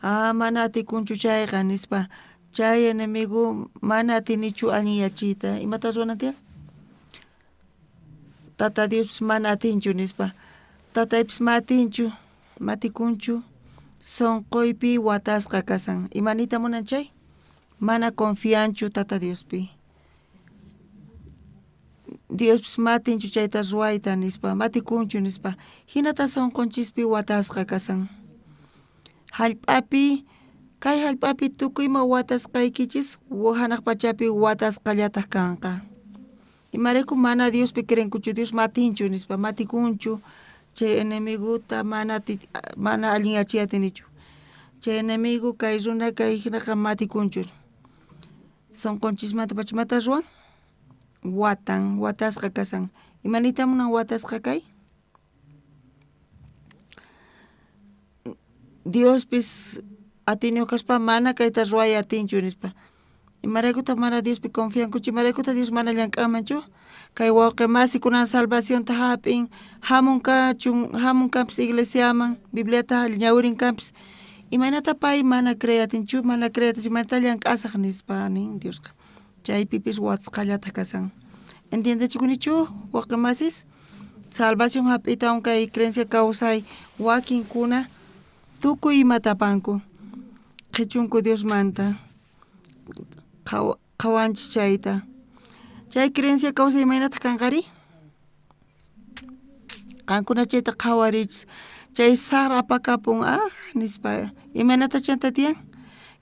Mana atikunchu chayqa nispa. Chay enemigo mana atinichu allinyachiyta. Imata ruwanan tiyan? Tata Diospis mana atinchu nispa. Tataypis ma atinchu, matikunchu. Sunquypi watasqa kasan. Imaniyta munan chay? Mana confianchu Tata Diospi. Diospis ma atinchu chayta ruwayta nispa, matikunchu nispa. Hinata sunqunchispi watasqa kasan. Hallp'api kay hallp'api tukuy ima watasqaykichis hanaq pachapi watasqallataq kanqa. Imarayku mana Diospi creenkuchu, Dios matinchu nispa, matikunchu. Chay enemigota mana mana allinyachiy atinichu. Chay enemigo kay runa kay hinaqa matikunchu. Sunqunchismanta pacha imata ruwan? Watan, watasqa kasan. Imaniyta munan watasqa kay? Diospis atiyniyuq kaspa mana kayta ruway atinchu nispa. Imaraykutaq mana Diospi confiankuchu? Imaraykutaq Dios mana llank'anmanchu? Kay wawqi masi kunan salvacionta hap'in, hamun kachun, hamun kanpis iglesiaman, Bibliata ñawirin kanpis. Imaynata pay mana creey atinchu, mana creey atinchu, imaynata llank'asaq nispa nin Diosqa. Chaypipis watasqallataq kasan. Entiendechikunichu wawqi masis? Salvación hap'iytawan kay creencia kawsay wakinkuna tukuy imata apanku. Qhichunku Diosmanta. Qhawanchis chayta. Chay creencia kawsay imaynataq kanqari? Qankuna chayta qhawarichis. Chay saqra apakapun ah nispa. Imaynata chanta tiyan?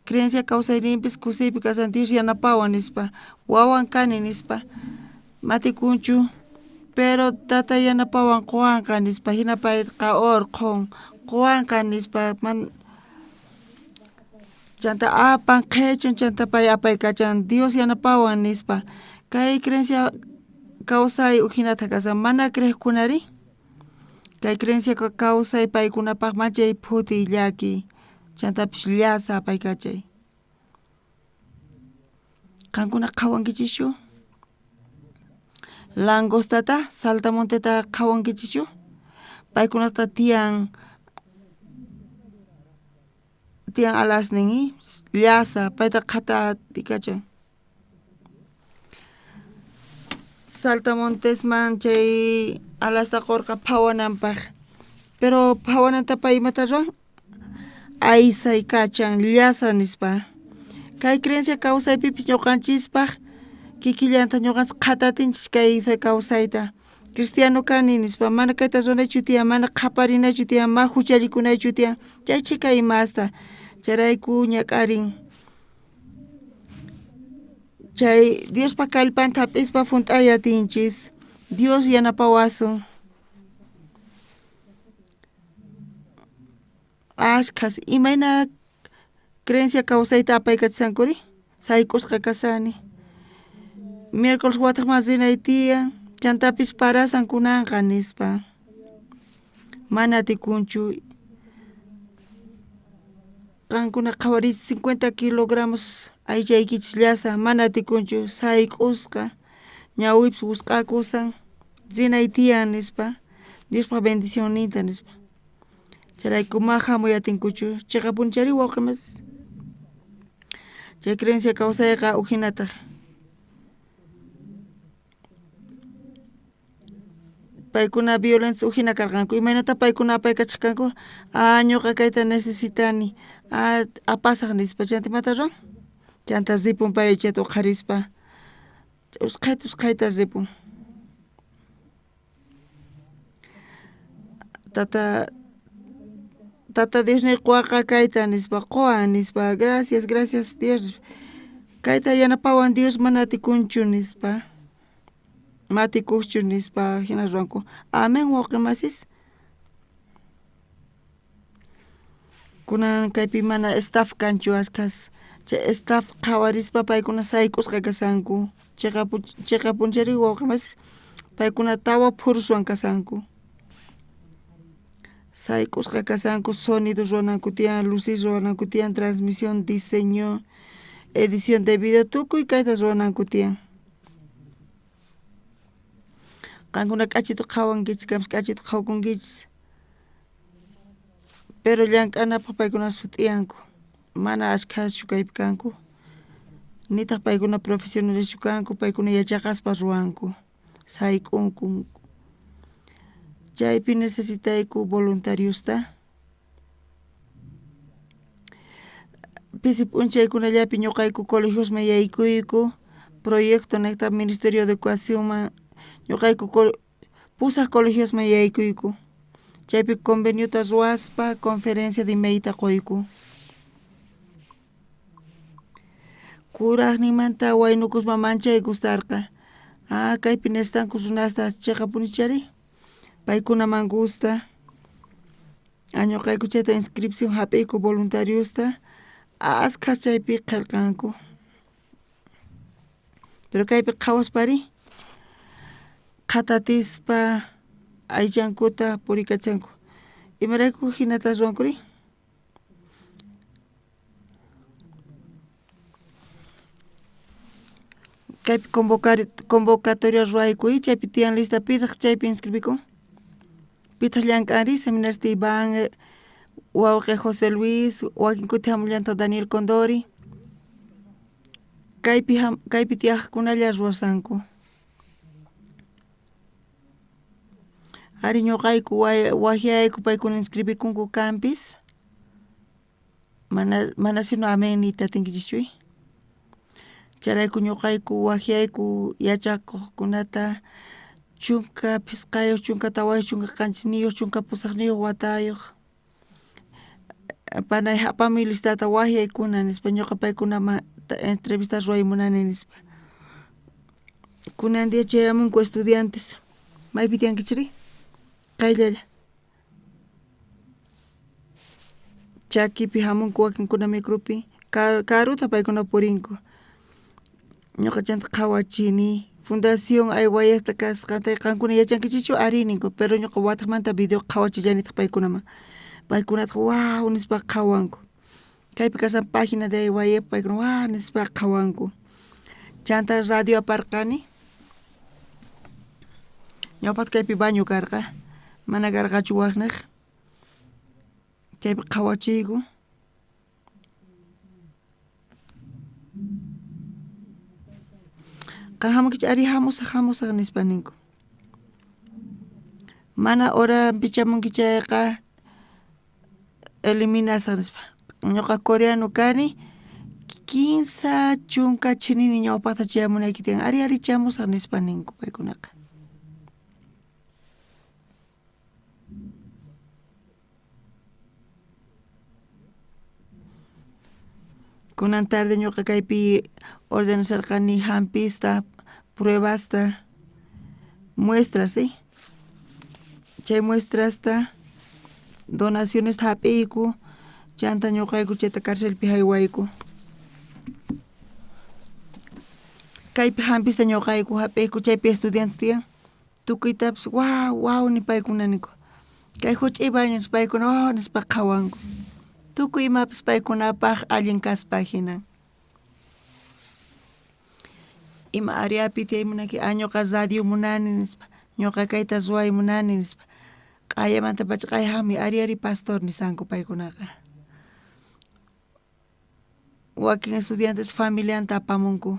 Creencia kawsayninpis kusiypi kasan Dios yanapawan nispa. Wawan kani nispa. Matikunchu. Pero tata yanapawan quwanqa nispa. Hina payqa urqhun. Quwanqa nispa. Man chanta apan qhichun chanta pay apaykachan Dios yanapawan nispa. Kay creencia kawsay ujinata kasan mana creeqkunari? Kay creencia kawsay paykunapaq machay phutiy llakiy chantapis llasa apaykachay. Qankuna qhawankichischu? Langostata, saltamonteta qhawankichischu? Paykunata tiyan alasnin llasa payta qhatatikachan. Saltamontesman chay alasta qurqa phawananpaq. Pero phawananta pay imata ruwan? Aysaykachan llasa nispa. Kay creencia kawsaypipis ñuqanchispaq kikillanta ñuqanchis qhatatinchis kay fe kawsayta. Cristiano kani nispa, mana kayta ruwanaychu tiyan, mana qhaparinaychu tiyan, ma huchallikunaychu tiyan. Chay chhika imasta. Chayrayku ñak'arin. Chay Diospa kallpanta hap'ispa hunt'ay atinchis. Dios yanapawasun. Ashkhas imayna creencia kawsayta apaykachishankuri? Sayk'usqa kasani. Miércoles wataqman rinay tiyan, chantapis parasan kunanqa nispa. Mana atikunchu. Qankuna qhawariychis 50 kilogramos aychaykichis llasa, mana atikunchu, sayk'usqa, ñawipis wisq'akusan, rinay tiyan nispa, Diospa bendicionninta nispa. Chayrayku ma hamuy atinkuchu, chiqapunchari wawqi masis. Chay creencia kawsayqa ujinataq. Paykuna violentos ujina karqanku. Imaynata paykuna apaykachaq kanku? Ah, ñuqa kayta necesitani. Ah, apasaq nispa. Chanta imata ruwan? Chanta ripun pay chayta uqharispa. Usqhayta usqhayta ripun. Tata Tata Diosniy quwaqa kayta nispa, quwan nispa. Gracias, gracias Dios. Kayta yanapawan Dios mana atikunchu nispa. Matikuqchu nispa hina ruwanku. Amén wawqi masis. Kunan kaypi mana staff kanchu ashkhas. Chay staff qhawarispa paykuna sayk'usqa kasanku. Chiqapunchari wawqi masis. Paykuna tawa phuruswan kasanku. Sayk'usqa kasanku, sonido ruwananku tiyan, luces ruwananku tiyan, transmisión, diseño, edición de video, tukuy kayta ruwananku tiyan. Qankuna k'achita qhawankichis, kanpis k'achita qhawakunkichis. Pero llank'anapaq paykuna sut'iyanku. Mana ashkhaschu kaypi kanku. Nitaq paykuna profesionaleschu kanku, paykuna yachaqaspa ruwanku. Sayk'unku. Chaypi necesitayku voluntariosta. Pisi p'unchaykunallapi ñuqayku colegiosman yaykuyku, proyecto niqta Ministerio de Educacionman ñuqayku pusaq colegiosman yaykuyku. Chaypi conveniota ruwaspa conferencia de imayta quyku. Kuraqninmanta waynukuspa manchay gustarqa. Ah, kaypi necesitanku runasta chiqapunichari. Paykunaman gusta. Ñuqayku chayta inscripción hap'iyku voluntariosta askhas chaypi qillqanku. Pero kaypi qhawaspari qhatatispa aychankuta purikachanku. Imarayku hinata ruwankuri? Kaypi convocatoria ruwayku chaypi tiyan lista pitaq chaypi inscribikun? Pitaq llank'anri seminarista Iván, wawqi José Luis, wakin kuti hamullantaq Daniel Condori. Kaypi tiyaqkunalla ruwasanku. Ari ñuqayku waqyayku paykuna inscribikunku kanpis. Mana sino amén niyta atinkichischu. Chayrayku ñuqayku waqyayku yachakuqkunata 15, 14, 17, 18 watayuq. Panay apamuy listata waqyaykuna nispa ñuqa paykunaman entrevista ruway munani nispa. Kunan día chayamunku estudiantes. Maypi tiyankichikri? Qayllalla. Chakipi hamunku wakinkuna micropi karuta paykuna purinku. Ñuqa chanta qhawachini Fundación Aywayaqta kasqanta qankuna yachankichikchu ari ninku, pero ñuqa wataqmanta video qhawachillanitaq paykunaman. Paykunataq waw nispa qhawanku. Kaypi kashan página de Aywayaq paykuna waw nispa qhawanku. Chanta radio aparqani. Ñawpaqta kaypi baño karqa, mana karqachu waqnaq. Chaypi qhawachiyku. Qan hamunkichik ari hamusaq hamusaq nispa ninku. Mana horanpi chamunki chayqa eliminasaq nispa. Ñuqa coreano kani 30 chinini ñawpaqta chayamunayki tiyan ari ari chamusaq nispa ninku paykunaqa. Kunan tarde ñuqa kaypi ordenasarqani hampista, pruebasta, muestras, ¿sí? Chay muestrasta, donaciones hap'iyku, chanta ñuqayku chayta carcelpi haywayku. Kaypi hampista ñuqayku hap'iyku chaypi estudiantes tiyan, tukuytapas waw waw nipaykuna ninku. Kay huch'uy baño paykuna waw nispa qhawanku. Tukuy imapas paykunapaq allin kaspa hinan. Ima areapi tiyay munanki, ñuqa radio munani nispa, ñuqa kayta ruway munani nispa. Q'ayamantapacha q'aya hamuy ari ari pastor nisanku paykunaqa. Wakin estudiantes familianta apamunku.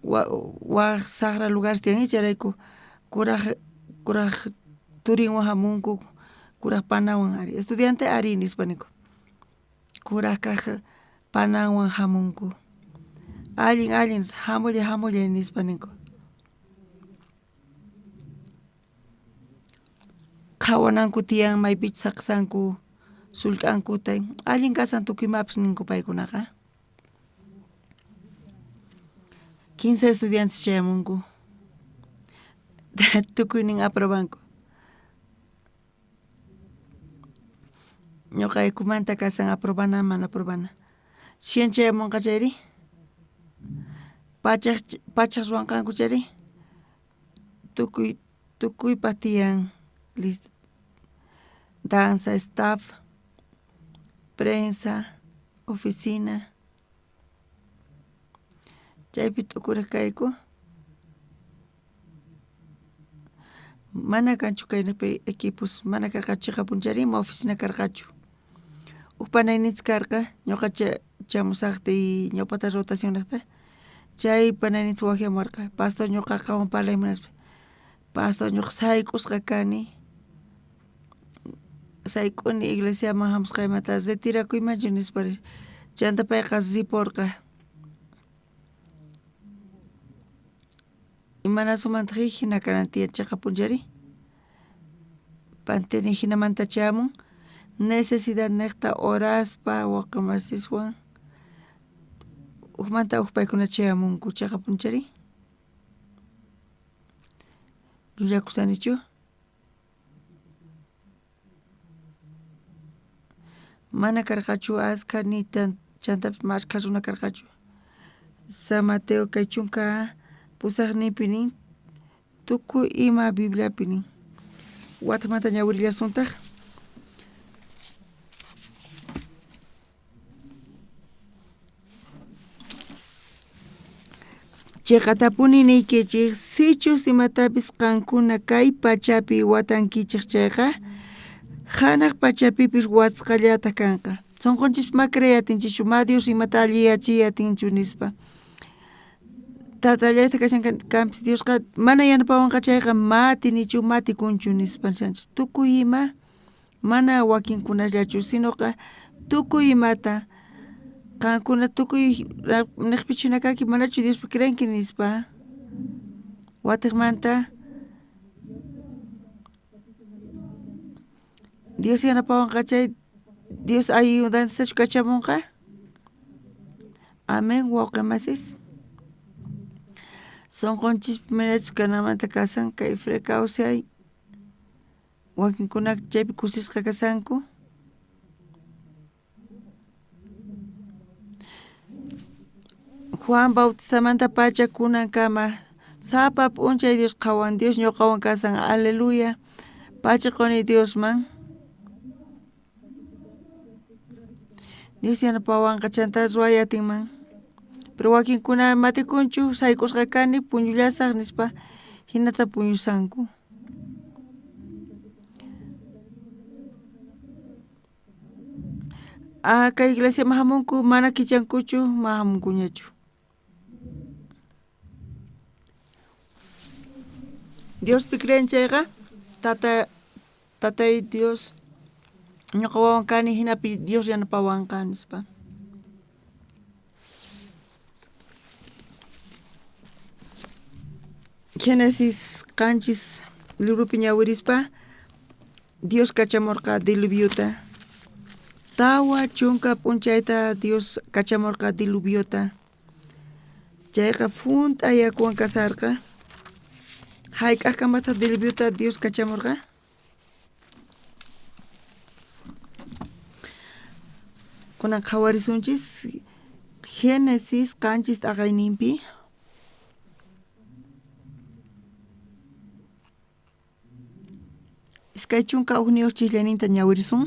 Waq saqra lugares tiyan chayrayku kuraq turinwan hamunku, kuraq panawan ari. Estudiante ari nispa ninku. Kuraq kaq pananwan hamunku. Allin allin hamullay hamullay nispa ninku. Qhawananku tiyan maypichus saqsanku sullk'ankuta allin kasan tukuy imapas ninku paykunaqa. 15 estudiantes chayamunku. Tukuynin aprobanku. Ñuqaykumanta kasan aprobana mana aprobana. 100 chayamunqa chayri? Pachaq ruwanqanku chayri? Tukuypaq tiyan lista. Danza, staff, prensa, oficina. Chaypi t'ukuraq kayku. Mana kanchu kaynapi equipos, mana karqachu chiqapunchari ima oficina karqachu. Huk panayninchik karqa ñuqa chamusaqtiy ñawpata rotación niqta. Chay panayninchik waqyamuwarqa, pastor ñuqa qanwan parlay munaspa. Pastor ñuqa sayk'usqa kani. Sayk'uni iglesiaman hamusqaymanta retirakuymanchu nispa. Chanta payqa riporqa. Imanasumantaq hina kanan tiyan chiqapunchari? Panteni hinamanta chayamun necesidad niqta oraspa waqamasiswan hukmanta huk paykuna chayamunku chiqapunchari? Llullakusanichu? Mana karqachu askha ni chantapis mashkha runa karqachu. San Mateo kay chunka pusaqninpi nin tukuy ima Bibliapi nin. Watamanta ñawirillasuntaq. Chiqatapuni niykichik, sichus imatapis qankuna kay pachapi watankichik chayqa, hanaq pachapipis watsqallata kanqa. Sunqunchis ma creey atinchikchu, ma Dios imata alliyachiy atinchu nispa. Tatallayta kashan kanpis Diosqa mana yanapawanqa chayqa ma atinichu, ma atikunchu nispa nishanchik. Tukuy ima mana wakinkunallachu, sinoqa tukuy imata qankuna tukuy niqpichu hina kanki, manachu Diospi creenki nispa. Watiqmanta Dios yanapawanqa chay Dios ayudantachu kachamunqa. Amén, wawqi masis. Sunqunchis manachus kanamanta kasan kay kawsay wakinkuna chaypi kusisqa kasanku. Juan Bautistamanta pacha kunankama sapa p'unchay Dios qhawan, Dios ñuqawan kasan, aleluya. Pacha quni Diosman. Dios yanapawanqa chanta ruway atinman. Pero wakinkuna matikunchu sayk'usqa kani puñullasaq nispa hinata puñusanku. Ah, kay iglesiaman hamunku mana kichankuchu ma hamunkuñachu. Diospi creen chayqa tatay Dios ñuqa wawan kani hinapi Dios yanapawanqa nispa. Génesis qanchis libropi ñawirispa Dios kachamurqa diluviota. Tawa chunka p'unchayta Dios kachamurqa diluviota. Chayqa funt'a yakuwan kasarqa. Hayk'aqkamataq diluviota Dios kachamurqa? Kunan qhawarisunchis Génesis qanchis t'aqayninpi. Iskay chunka hukniyuq chisllaninta ñawirisun.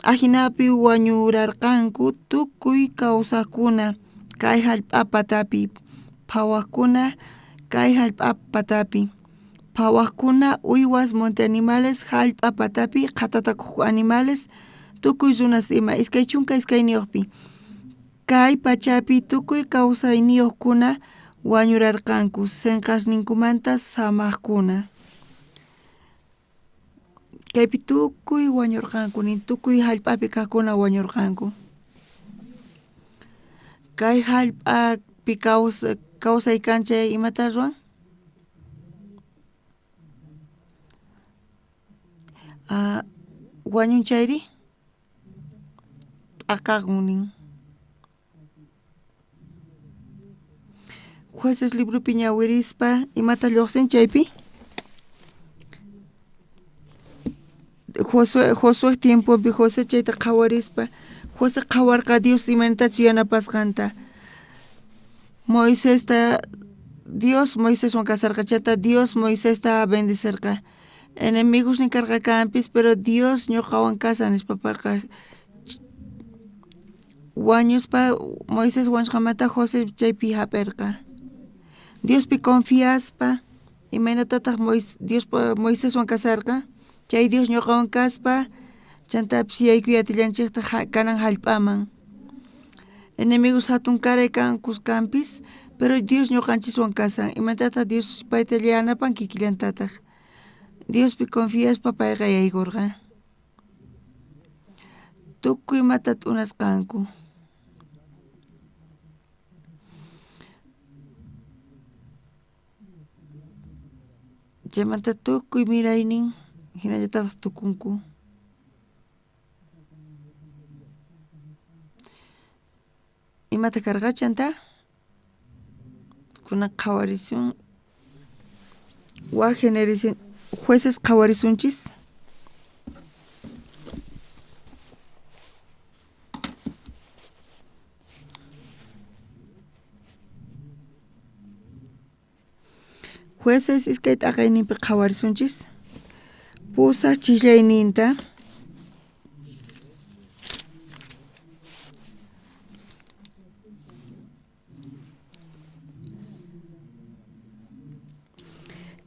Ajinapi wañurarqanku tukuy kawsaqkuna kay hallp'a patapi, phawaqkuna kay hallp'a patapi, phawaqkuna uywas monte animales hallp'a patapi, qhatatakuq animales tukuy runas ima. 22niyuqpi kay pachapi tukuy kawsayniyuqkuna wañurarqanku sinqasninkumanta samaqkuna. Kaypi tukuy wañurqanku nin tukuy hallp'api kaqkuna wañurqanku. Kay hallp'api kawsay kan chay imata ruwan? Wañun chayri t'aqaqun nin. Jueces libropi ñawirispa imata lluqsin chaypi? Josué tiempopi José chayta qhawarispa José qhawarqa Dios imaynatachu yanapasqanta. Moisesta Dios Moiseswan kasarqa chayta Dios Moisesta bendicerqa. Enemigosnin karqa kanpis pero Dios ñuqawan kasan nispa parqa. Wañuspa Moisés wañusqanmanta José chaypi hap'irqa. Diospi confiaspa imaynatataq Dios Moiseswan kasarqa. Chay Dios ñuqawan kaspa chantapis yaykuy atillanchikta kanan hallp'aman. Enemigos hatun karay kankus kanpis pero Dios ñuqanchiswan kasan. Imaynatataq Dios payta yanapan kikillantataq. Diospi confiaspa payqa yaykurqa. Tukuy imata t'unasqanku. Chaymanta tukuy miraynin hinallataq tukunku. Imata karqa chanta? Kunan qhawarisun wak generación jueces qhawarisunchis. Jueces iskay t'aqayninpi qhawarisunchis. Pusaq chislayninta.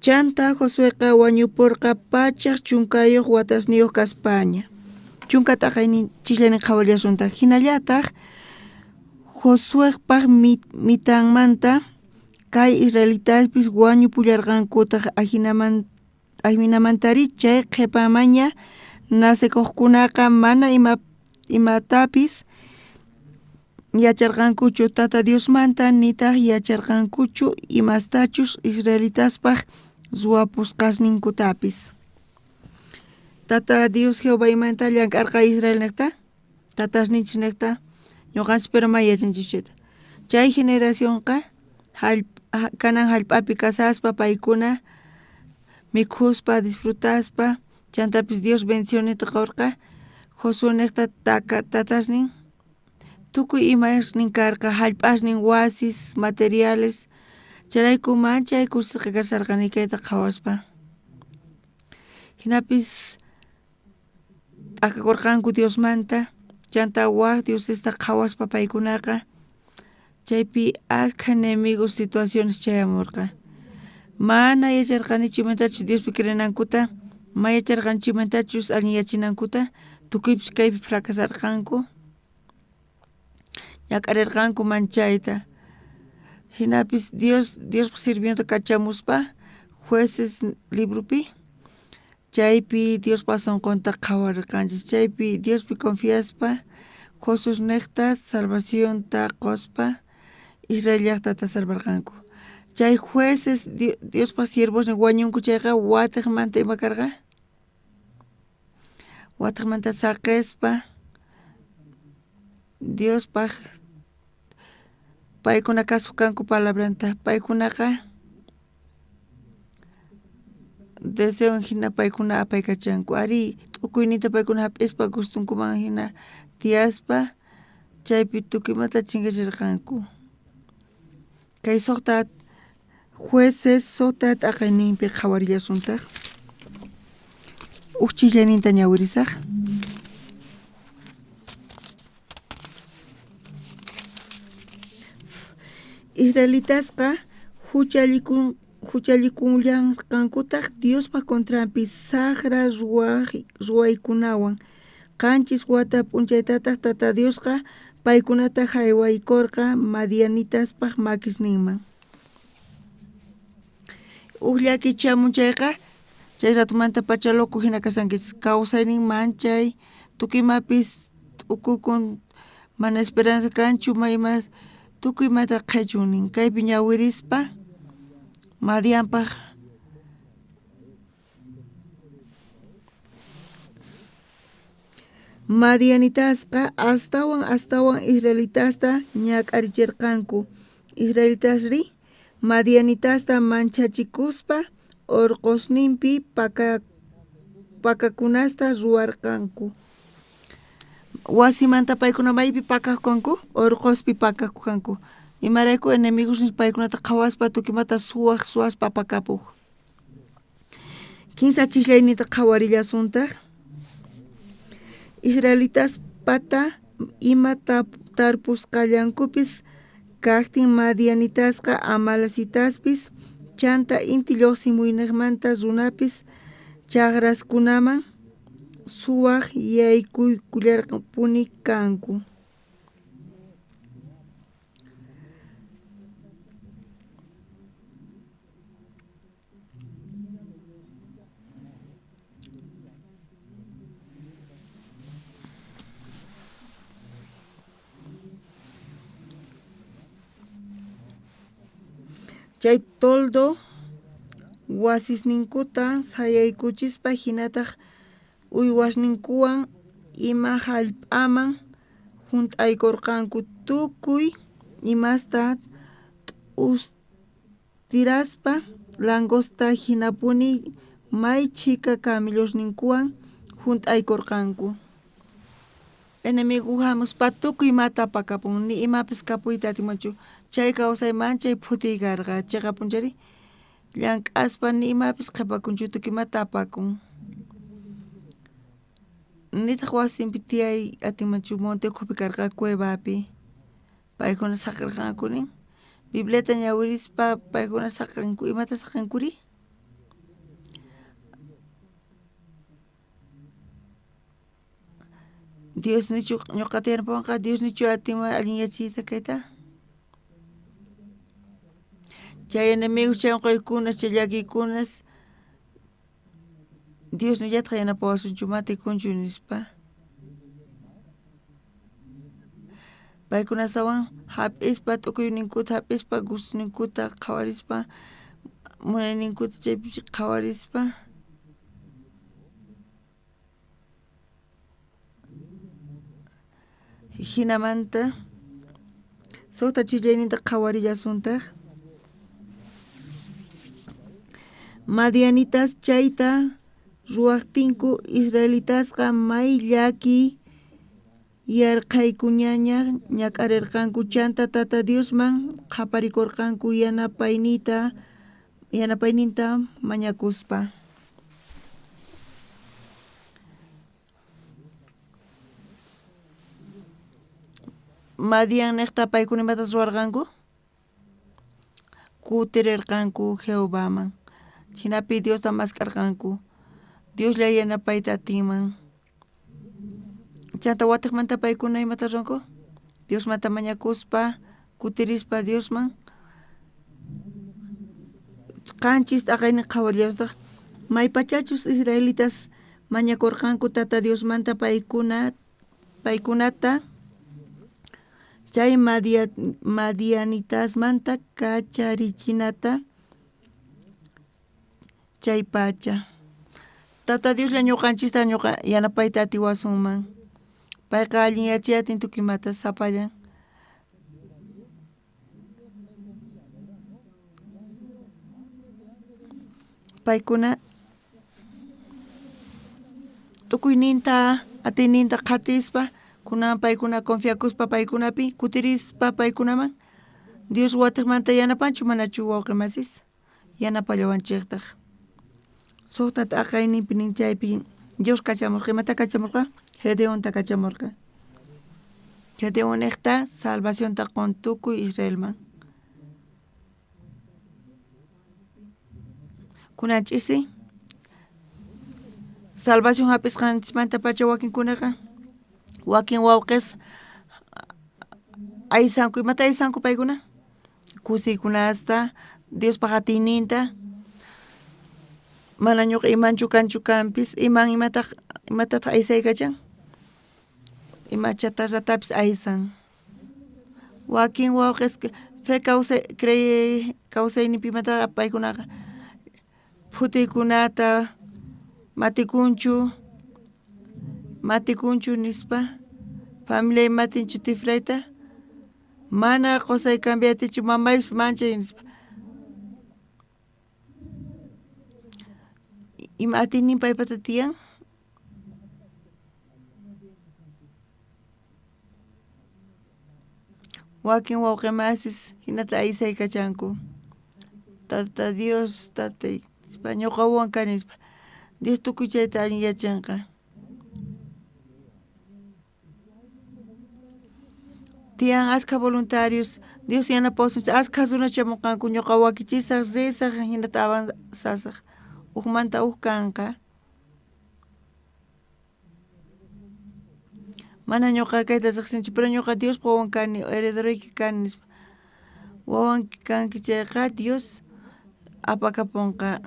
Chanta Josueqa wañupurqa pachaj chunkayuq watasniyuq kaspaña. Chunka t'aqaynin chislaynin qhawarillasuntaj. Hinallataq Josuepaj mitanmanta kay israelitaspis wañupullarqankutaq ajinamantari chay qhipamaña nacekuqkunaqa mana imatapis yacharqankuchu Tata Diosmanta nitaq yacharqankuchu imastachus israelitaspaj ruwapusqasninkutapis. Tata Dios Jehová imanta llank'arqa Israel niqta, tatasninchis niqta, ñuqanchis pero may yachanchis chayta. Chay generacionqa kanan hallp'api kasaspa paykuna mikhuspa disfrutaspa chantapis Dios bendicionita qurqa Josué niqta tatasnin tukuy imasnin karqa hallp'asnin wasis materiales chayrayku manchay kusisqa kasharqani kayta qhawaspa. Hinapis t'akakurqanku Diosmanta chanta waj diosesta qhawaspa paykunaqa chaypi askha enemigos situaciones chayamurqa. Mana yacharqanichu imatachus Diospi creenankuta, ma yacharqanichu imatachus allinyachinankuta, tukuypis kaypi fracasarqanku, ñak'arirqanku manchayta. Hinapis Diospaq sirvienta kachamuspa jueces libropi chaypi Diospaq sunqunta qhawarirqanchis, chaypi Diospi confiaspa Josué niqta salvacionta quspa Israel llaqtata salvarqanku. Chay jueces Diospaq siervosnin wañunku chayqa watiqmanta ima karqa? Watiqmanta saqispa Diospaq paykuna kasuq kanku palabranta, paykunaqa deseon hina paykuna apaykachanku. Ari t'ukuyninta paykuna hap'ispa gustunkuman hina tiyaspa chaypi tukuymanta chinkachirqanku. Kay suqta jueces suqta t'aqayninpi qhawarillasuntaq. Uj chislayninta ñawirisaq. Israelitasqa huchallikullarqankutaq Diospa contranpi saqra ruwaykunawan. 7 wata p'unchaytataq Tata Diosqa paykunata haywaykurqa madianitaspaq makisninman. Uj llaki chamun chayqa chay ratumanta pacha loco hina kashankis, kawsaynin manchay, tukuy imapis t'ukukun, mana esperanza kanchu, mayma tukuy imata qhichun nin. Kaypi ñawirispa Madianpaq Madianitasqa astawan astawan israelitasta ñak'arichirqanku. Israelitasri madianitasta manchachikuspa urqusninpi pakakunasta ruwarqanku. Wasimanta paykuna maypi pakaq kanku, urquspi pakaq kanku. Imarayku enemigos paykunata qhawaspa tukuymata suwaq suwaspa apakapuq. 15 chislaynita qhawarillasuntaq. Israelitaspata ima tarpusqallankupis kaqtin madianitasqa amalacitaspis chanta inti lluqsimuyniqmanta runapis chaqraskunaman suwaq yaykuykullarpuni kanku. Chay toldo wasisninkuta sayaykuchispa hinataq uywasninkuwan ima hallp'aman hunt'aykurqanku tukuy imasta t'ustiraspa langosta hinapuni may chhika camellosninkuwan hunt'aykurqanku. Enemigo hamuspa tukuy imata apakapun, ni imapis kapuyta atimanchu. Chay kawsay manchay phutiy karqa, chiqapunchari Llank'aspa ni imapis qhipakunchu tukuy imata apakun. Nitaq wasinpi tiyay atinmanchu monte ukhupi karqa cuevapi. Paykuna saqirqanku nin. Bibliata ñawirispa paykuna saqanku imata saqankuri? Dios nichu ñuqata yanapawanqa Dios nichu atinman allinyachiyta kayta? Chay enemigos chay unquykunas chay llakiykunas Dios nillataq yanapawasunchu matikunchu nispa. Paykunastawan hap'ispa t'ukuyninkuta hap'ispa gustusninkuta qhawarispa munayninkuta chaypi qhawarispa jinamanta suqta chillayninta qhawarillasuntaq. Madianitas chayta ruwaqtinku israelitasqa may llaki yarqhaykuñaña ñak'arirqanku chanta Tata Diosman qhaparikurqanku yanapayninta mañakuspa. Madian niqta paykuna imatas ruwarqanku? Kutirirqanku Jehovaman. Chhinapi Diosta mask'arqanku. Dioslla yanapayta atinman. Chanta watiqmanta paykuna imata ruwanku? Diosmanta mañakuspa, kutirispa Diosman. Qanchis t'aqaynin qhawarillasutaq maypachachus israelitas mañakurqanku Tata Diosmanta paykunata chay madianitasmanta kacharichinata chay pacha. Tata Dioslla ñuqanchista ñuqa yanapayta atiwasunman. Payqa allinyachiy atin tukuy imata sapallan. Paykuna tukuyninta atiyninta qhatispa kunan paykuna confiakuspa paykunapi kutirispa paykunaman Dios watiqmanta yanapanchu manachu wawqi masis yanapallawanchiktaq. Suqta t'aqayninpi nin chaypi Dios kachamurqa imata kachamurqa? Gedeonta kachamurqa. Gedeon niqta salvacionta qun tukuy Israelman. Kunan ch'isi salvación hap'isqanchismanta pacha wakinkunaqa wakin wawqis aysanku imata aysanku paykuna? Kusiykunasta Diospaq atiyninta mana ñuqa imanchu kanchu kanpis iman imatataq aysaykachan? Ima chatarratapis aysan. Wakin wawqis fe kawsay crey kawsayninpi imata paykunaqa phutiykunata matikunchu nispa familiay matinchu tifrayta mana qusay cambiatichu mamaypis manchay nispa. Ima atiynin paypata tiyan? Wakin wawqi masis hinata aysaykachanku. Tata Dios tatay nispa ñuqawan kani nispa. Dios tukuy chayta allinyachinqa. Tiyan askha voluntarios Dios yanapawasunchik askha runa chamunqanku ñuqa wakichisaq risaq hinata avanzasaq hukmanta huk kanqa. Mana ñuqa kayta riqsinchu pero ñuqa Diospa wawan kani herederoyki kani nispa. Wawanki kanki chayqa Dios apakapunqa.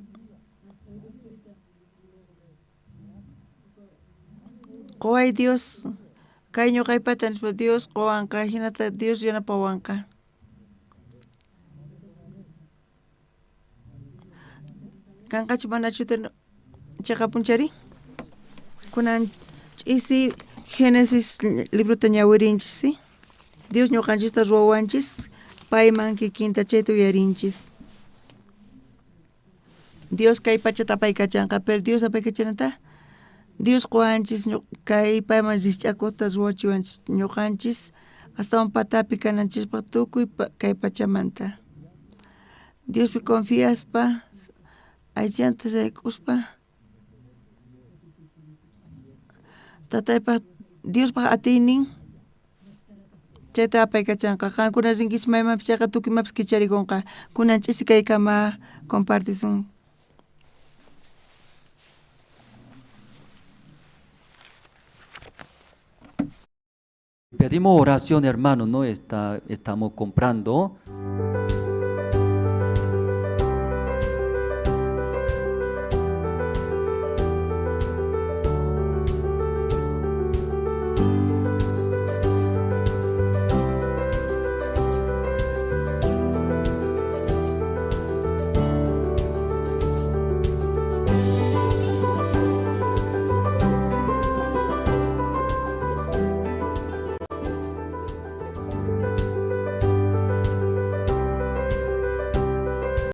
Quway Dios kay ñuqaypata nispa Dios quwanqa hinata Dios yanapawanqa. Kanqachu manachu chiqapunchari? Kunan ch'isi Génesis librota ñawirinchis, ¿sí? Dios ñuqanchista ruwawanchis payman kikinta chayta uyarinchis. Dios kay pachata apaykachanqa, pero Dios apaykachanata Dios quwanchis kay payman rikch'akuqta ruwachiwanchis ñuqanchis astawan patapi kananchispaq tukuy kay pachamanta. Diospi confiaspa Aychanta sayk'uspa tataypaj Diospaj atiynin chayta apaykachanqa. Qankuna rinkichis maymanpis chayqa tukuy imapis kicharikunqa. Kunan ch'isi kaykama compartisun.
Pedimos oración, hermano, ¿no? Estamos comprando.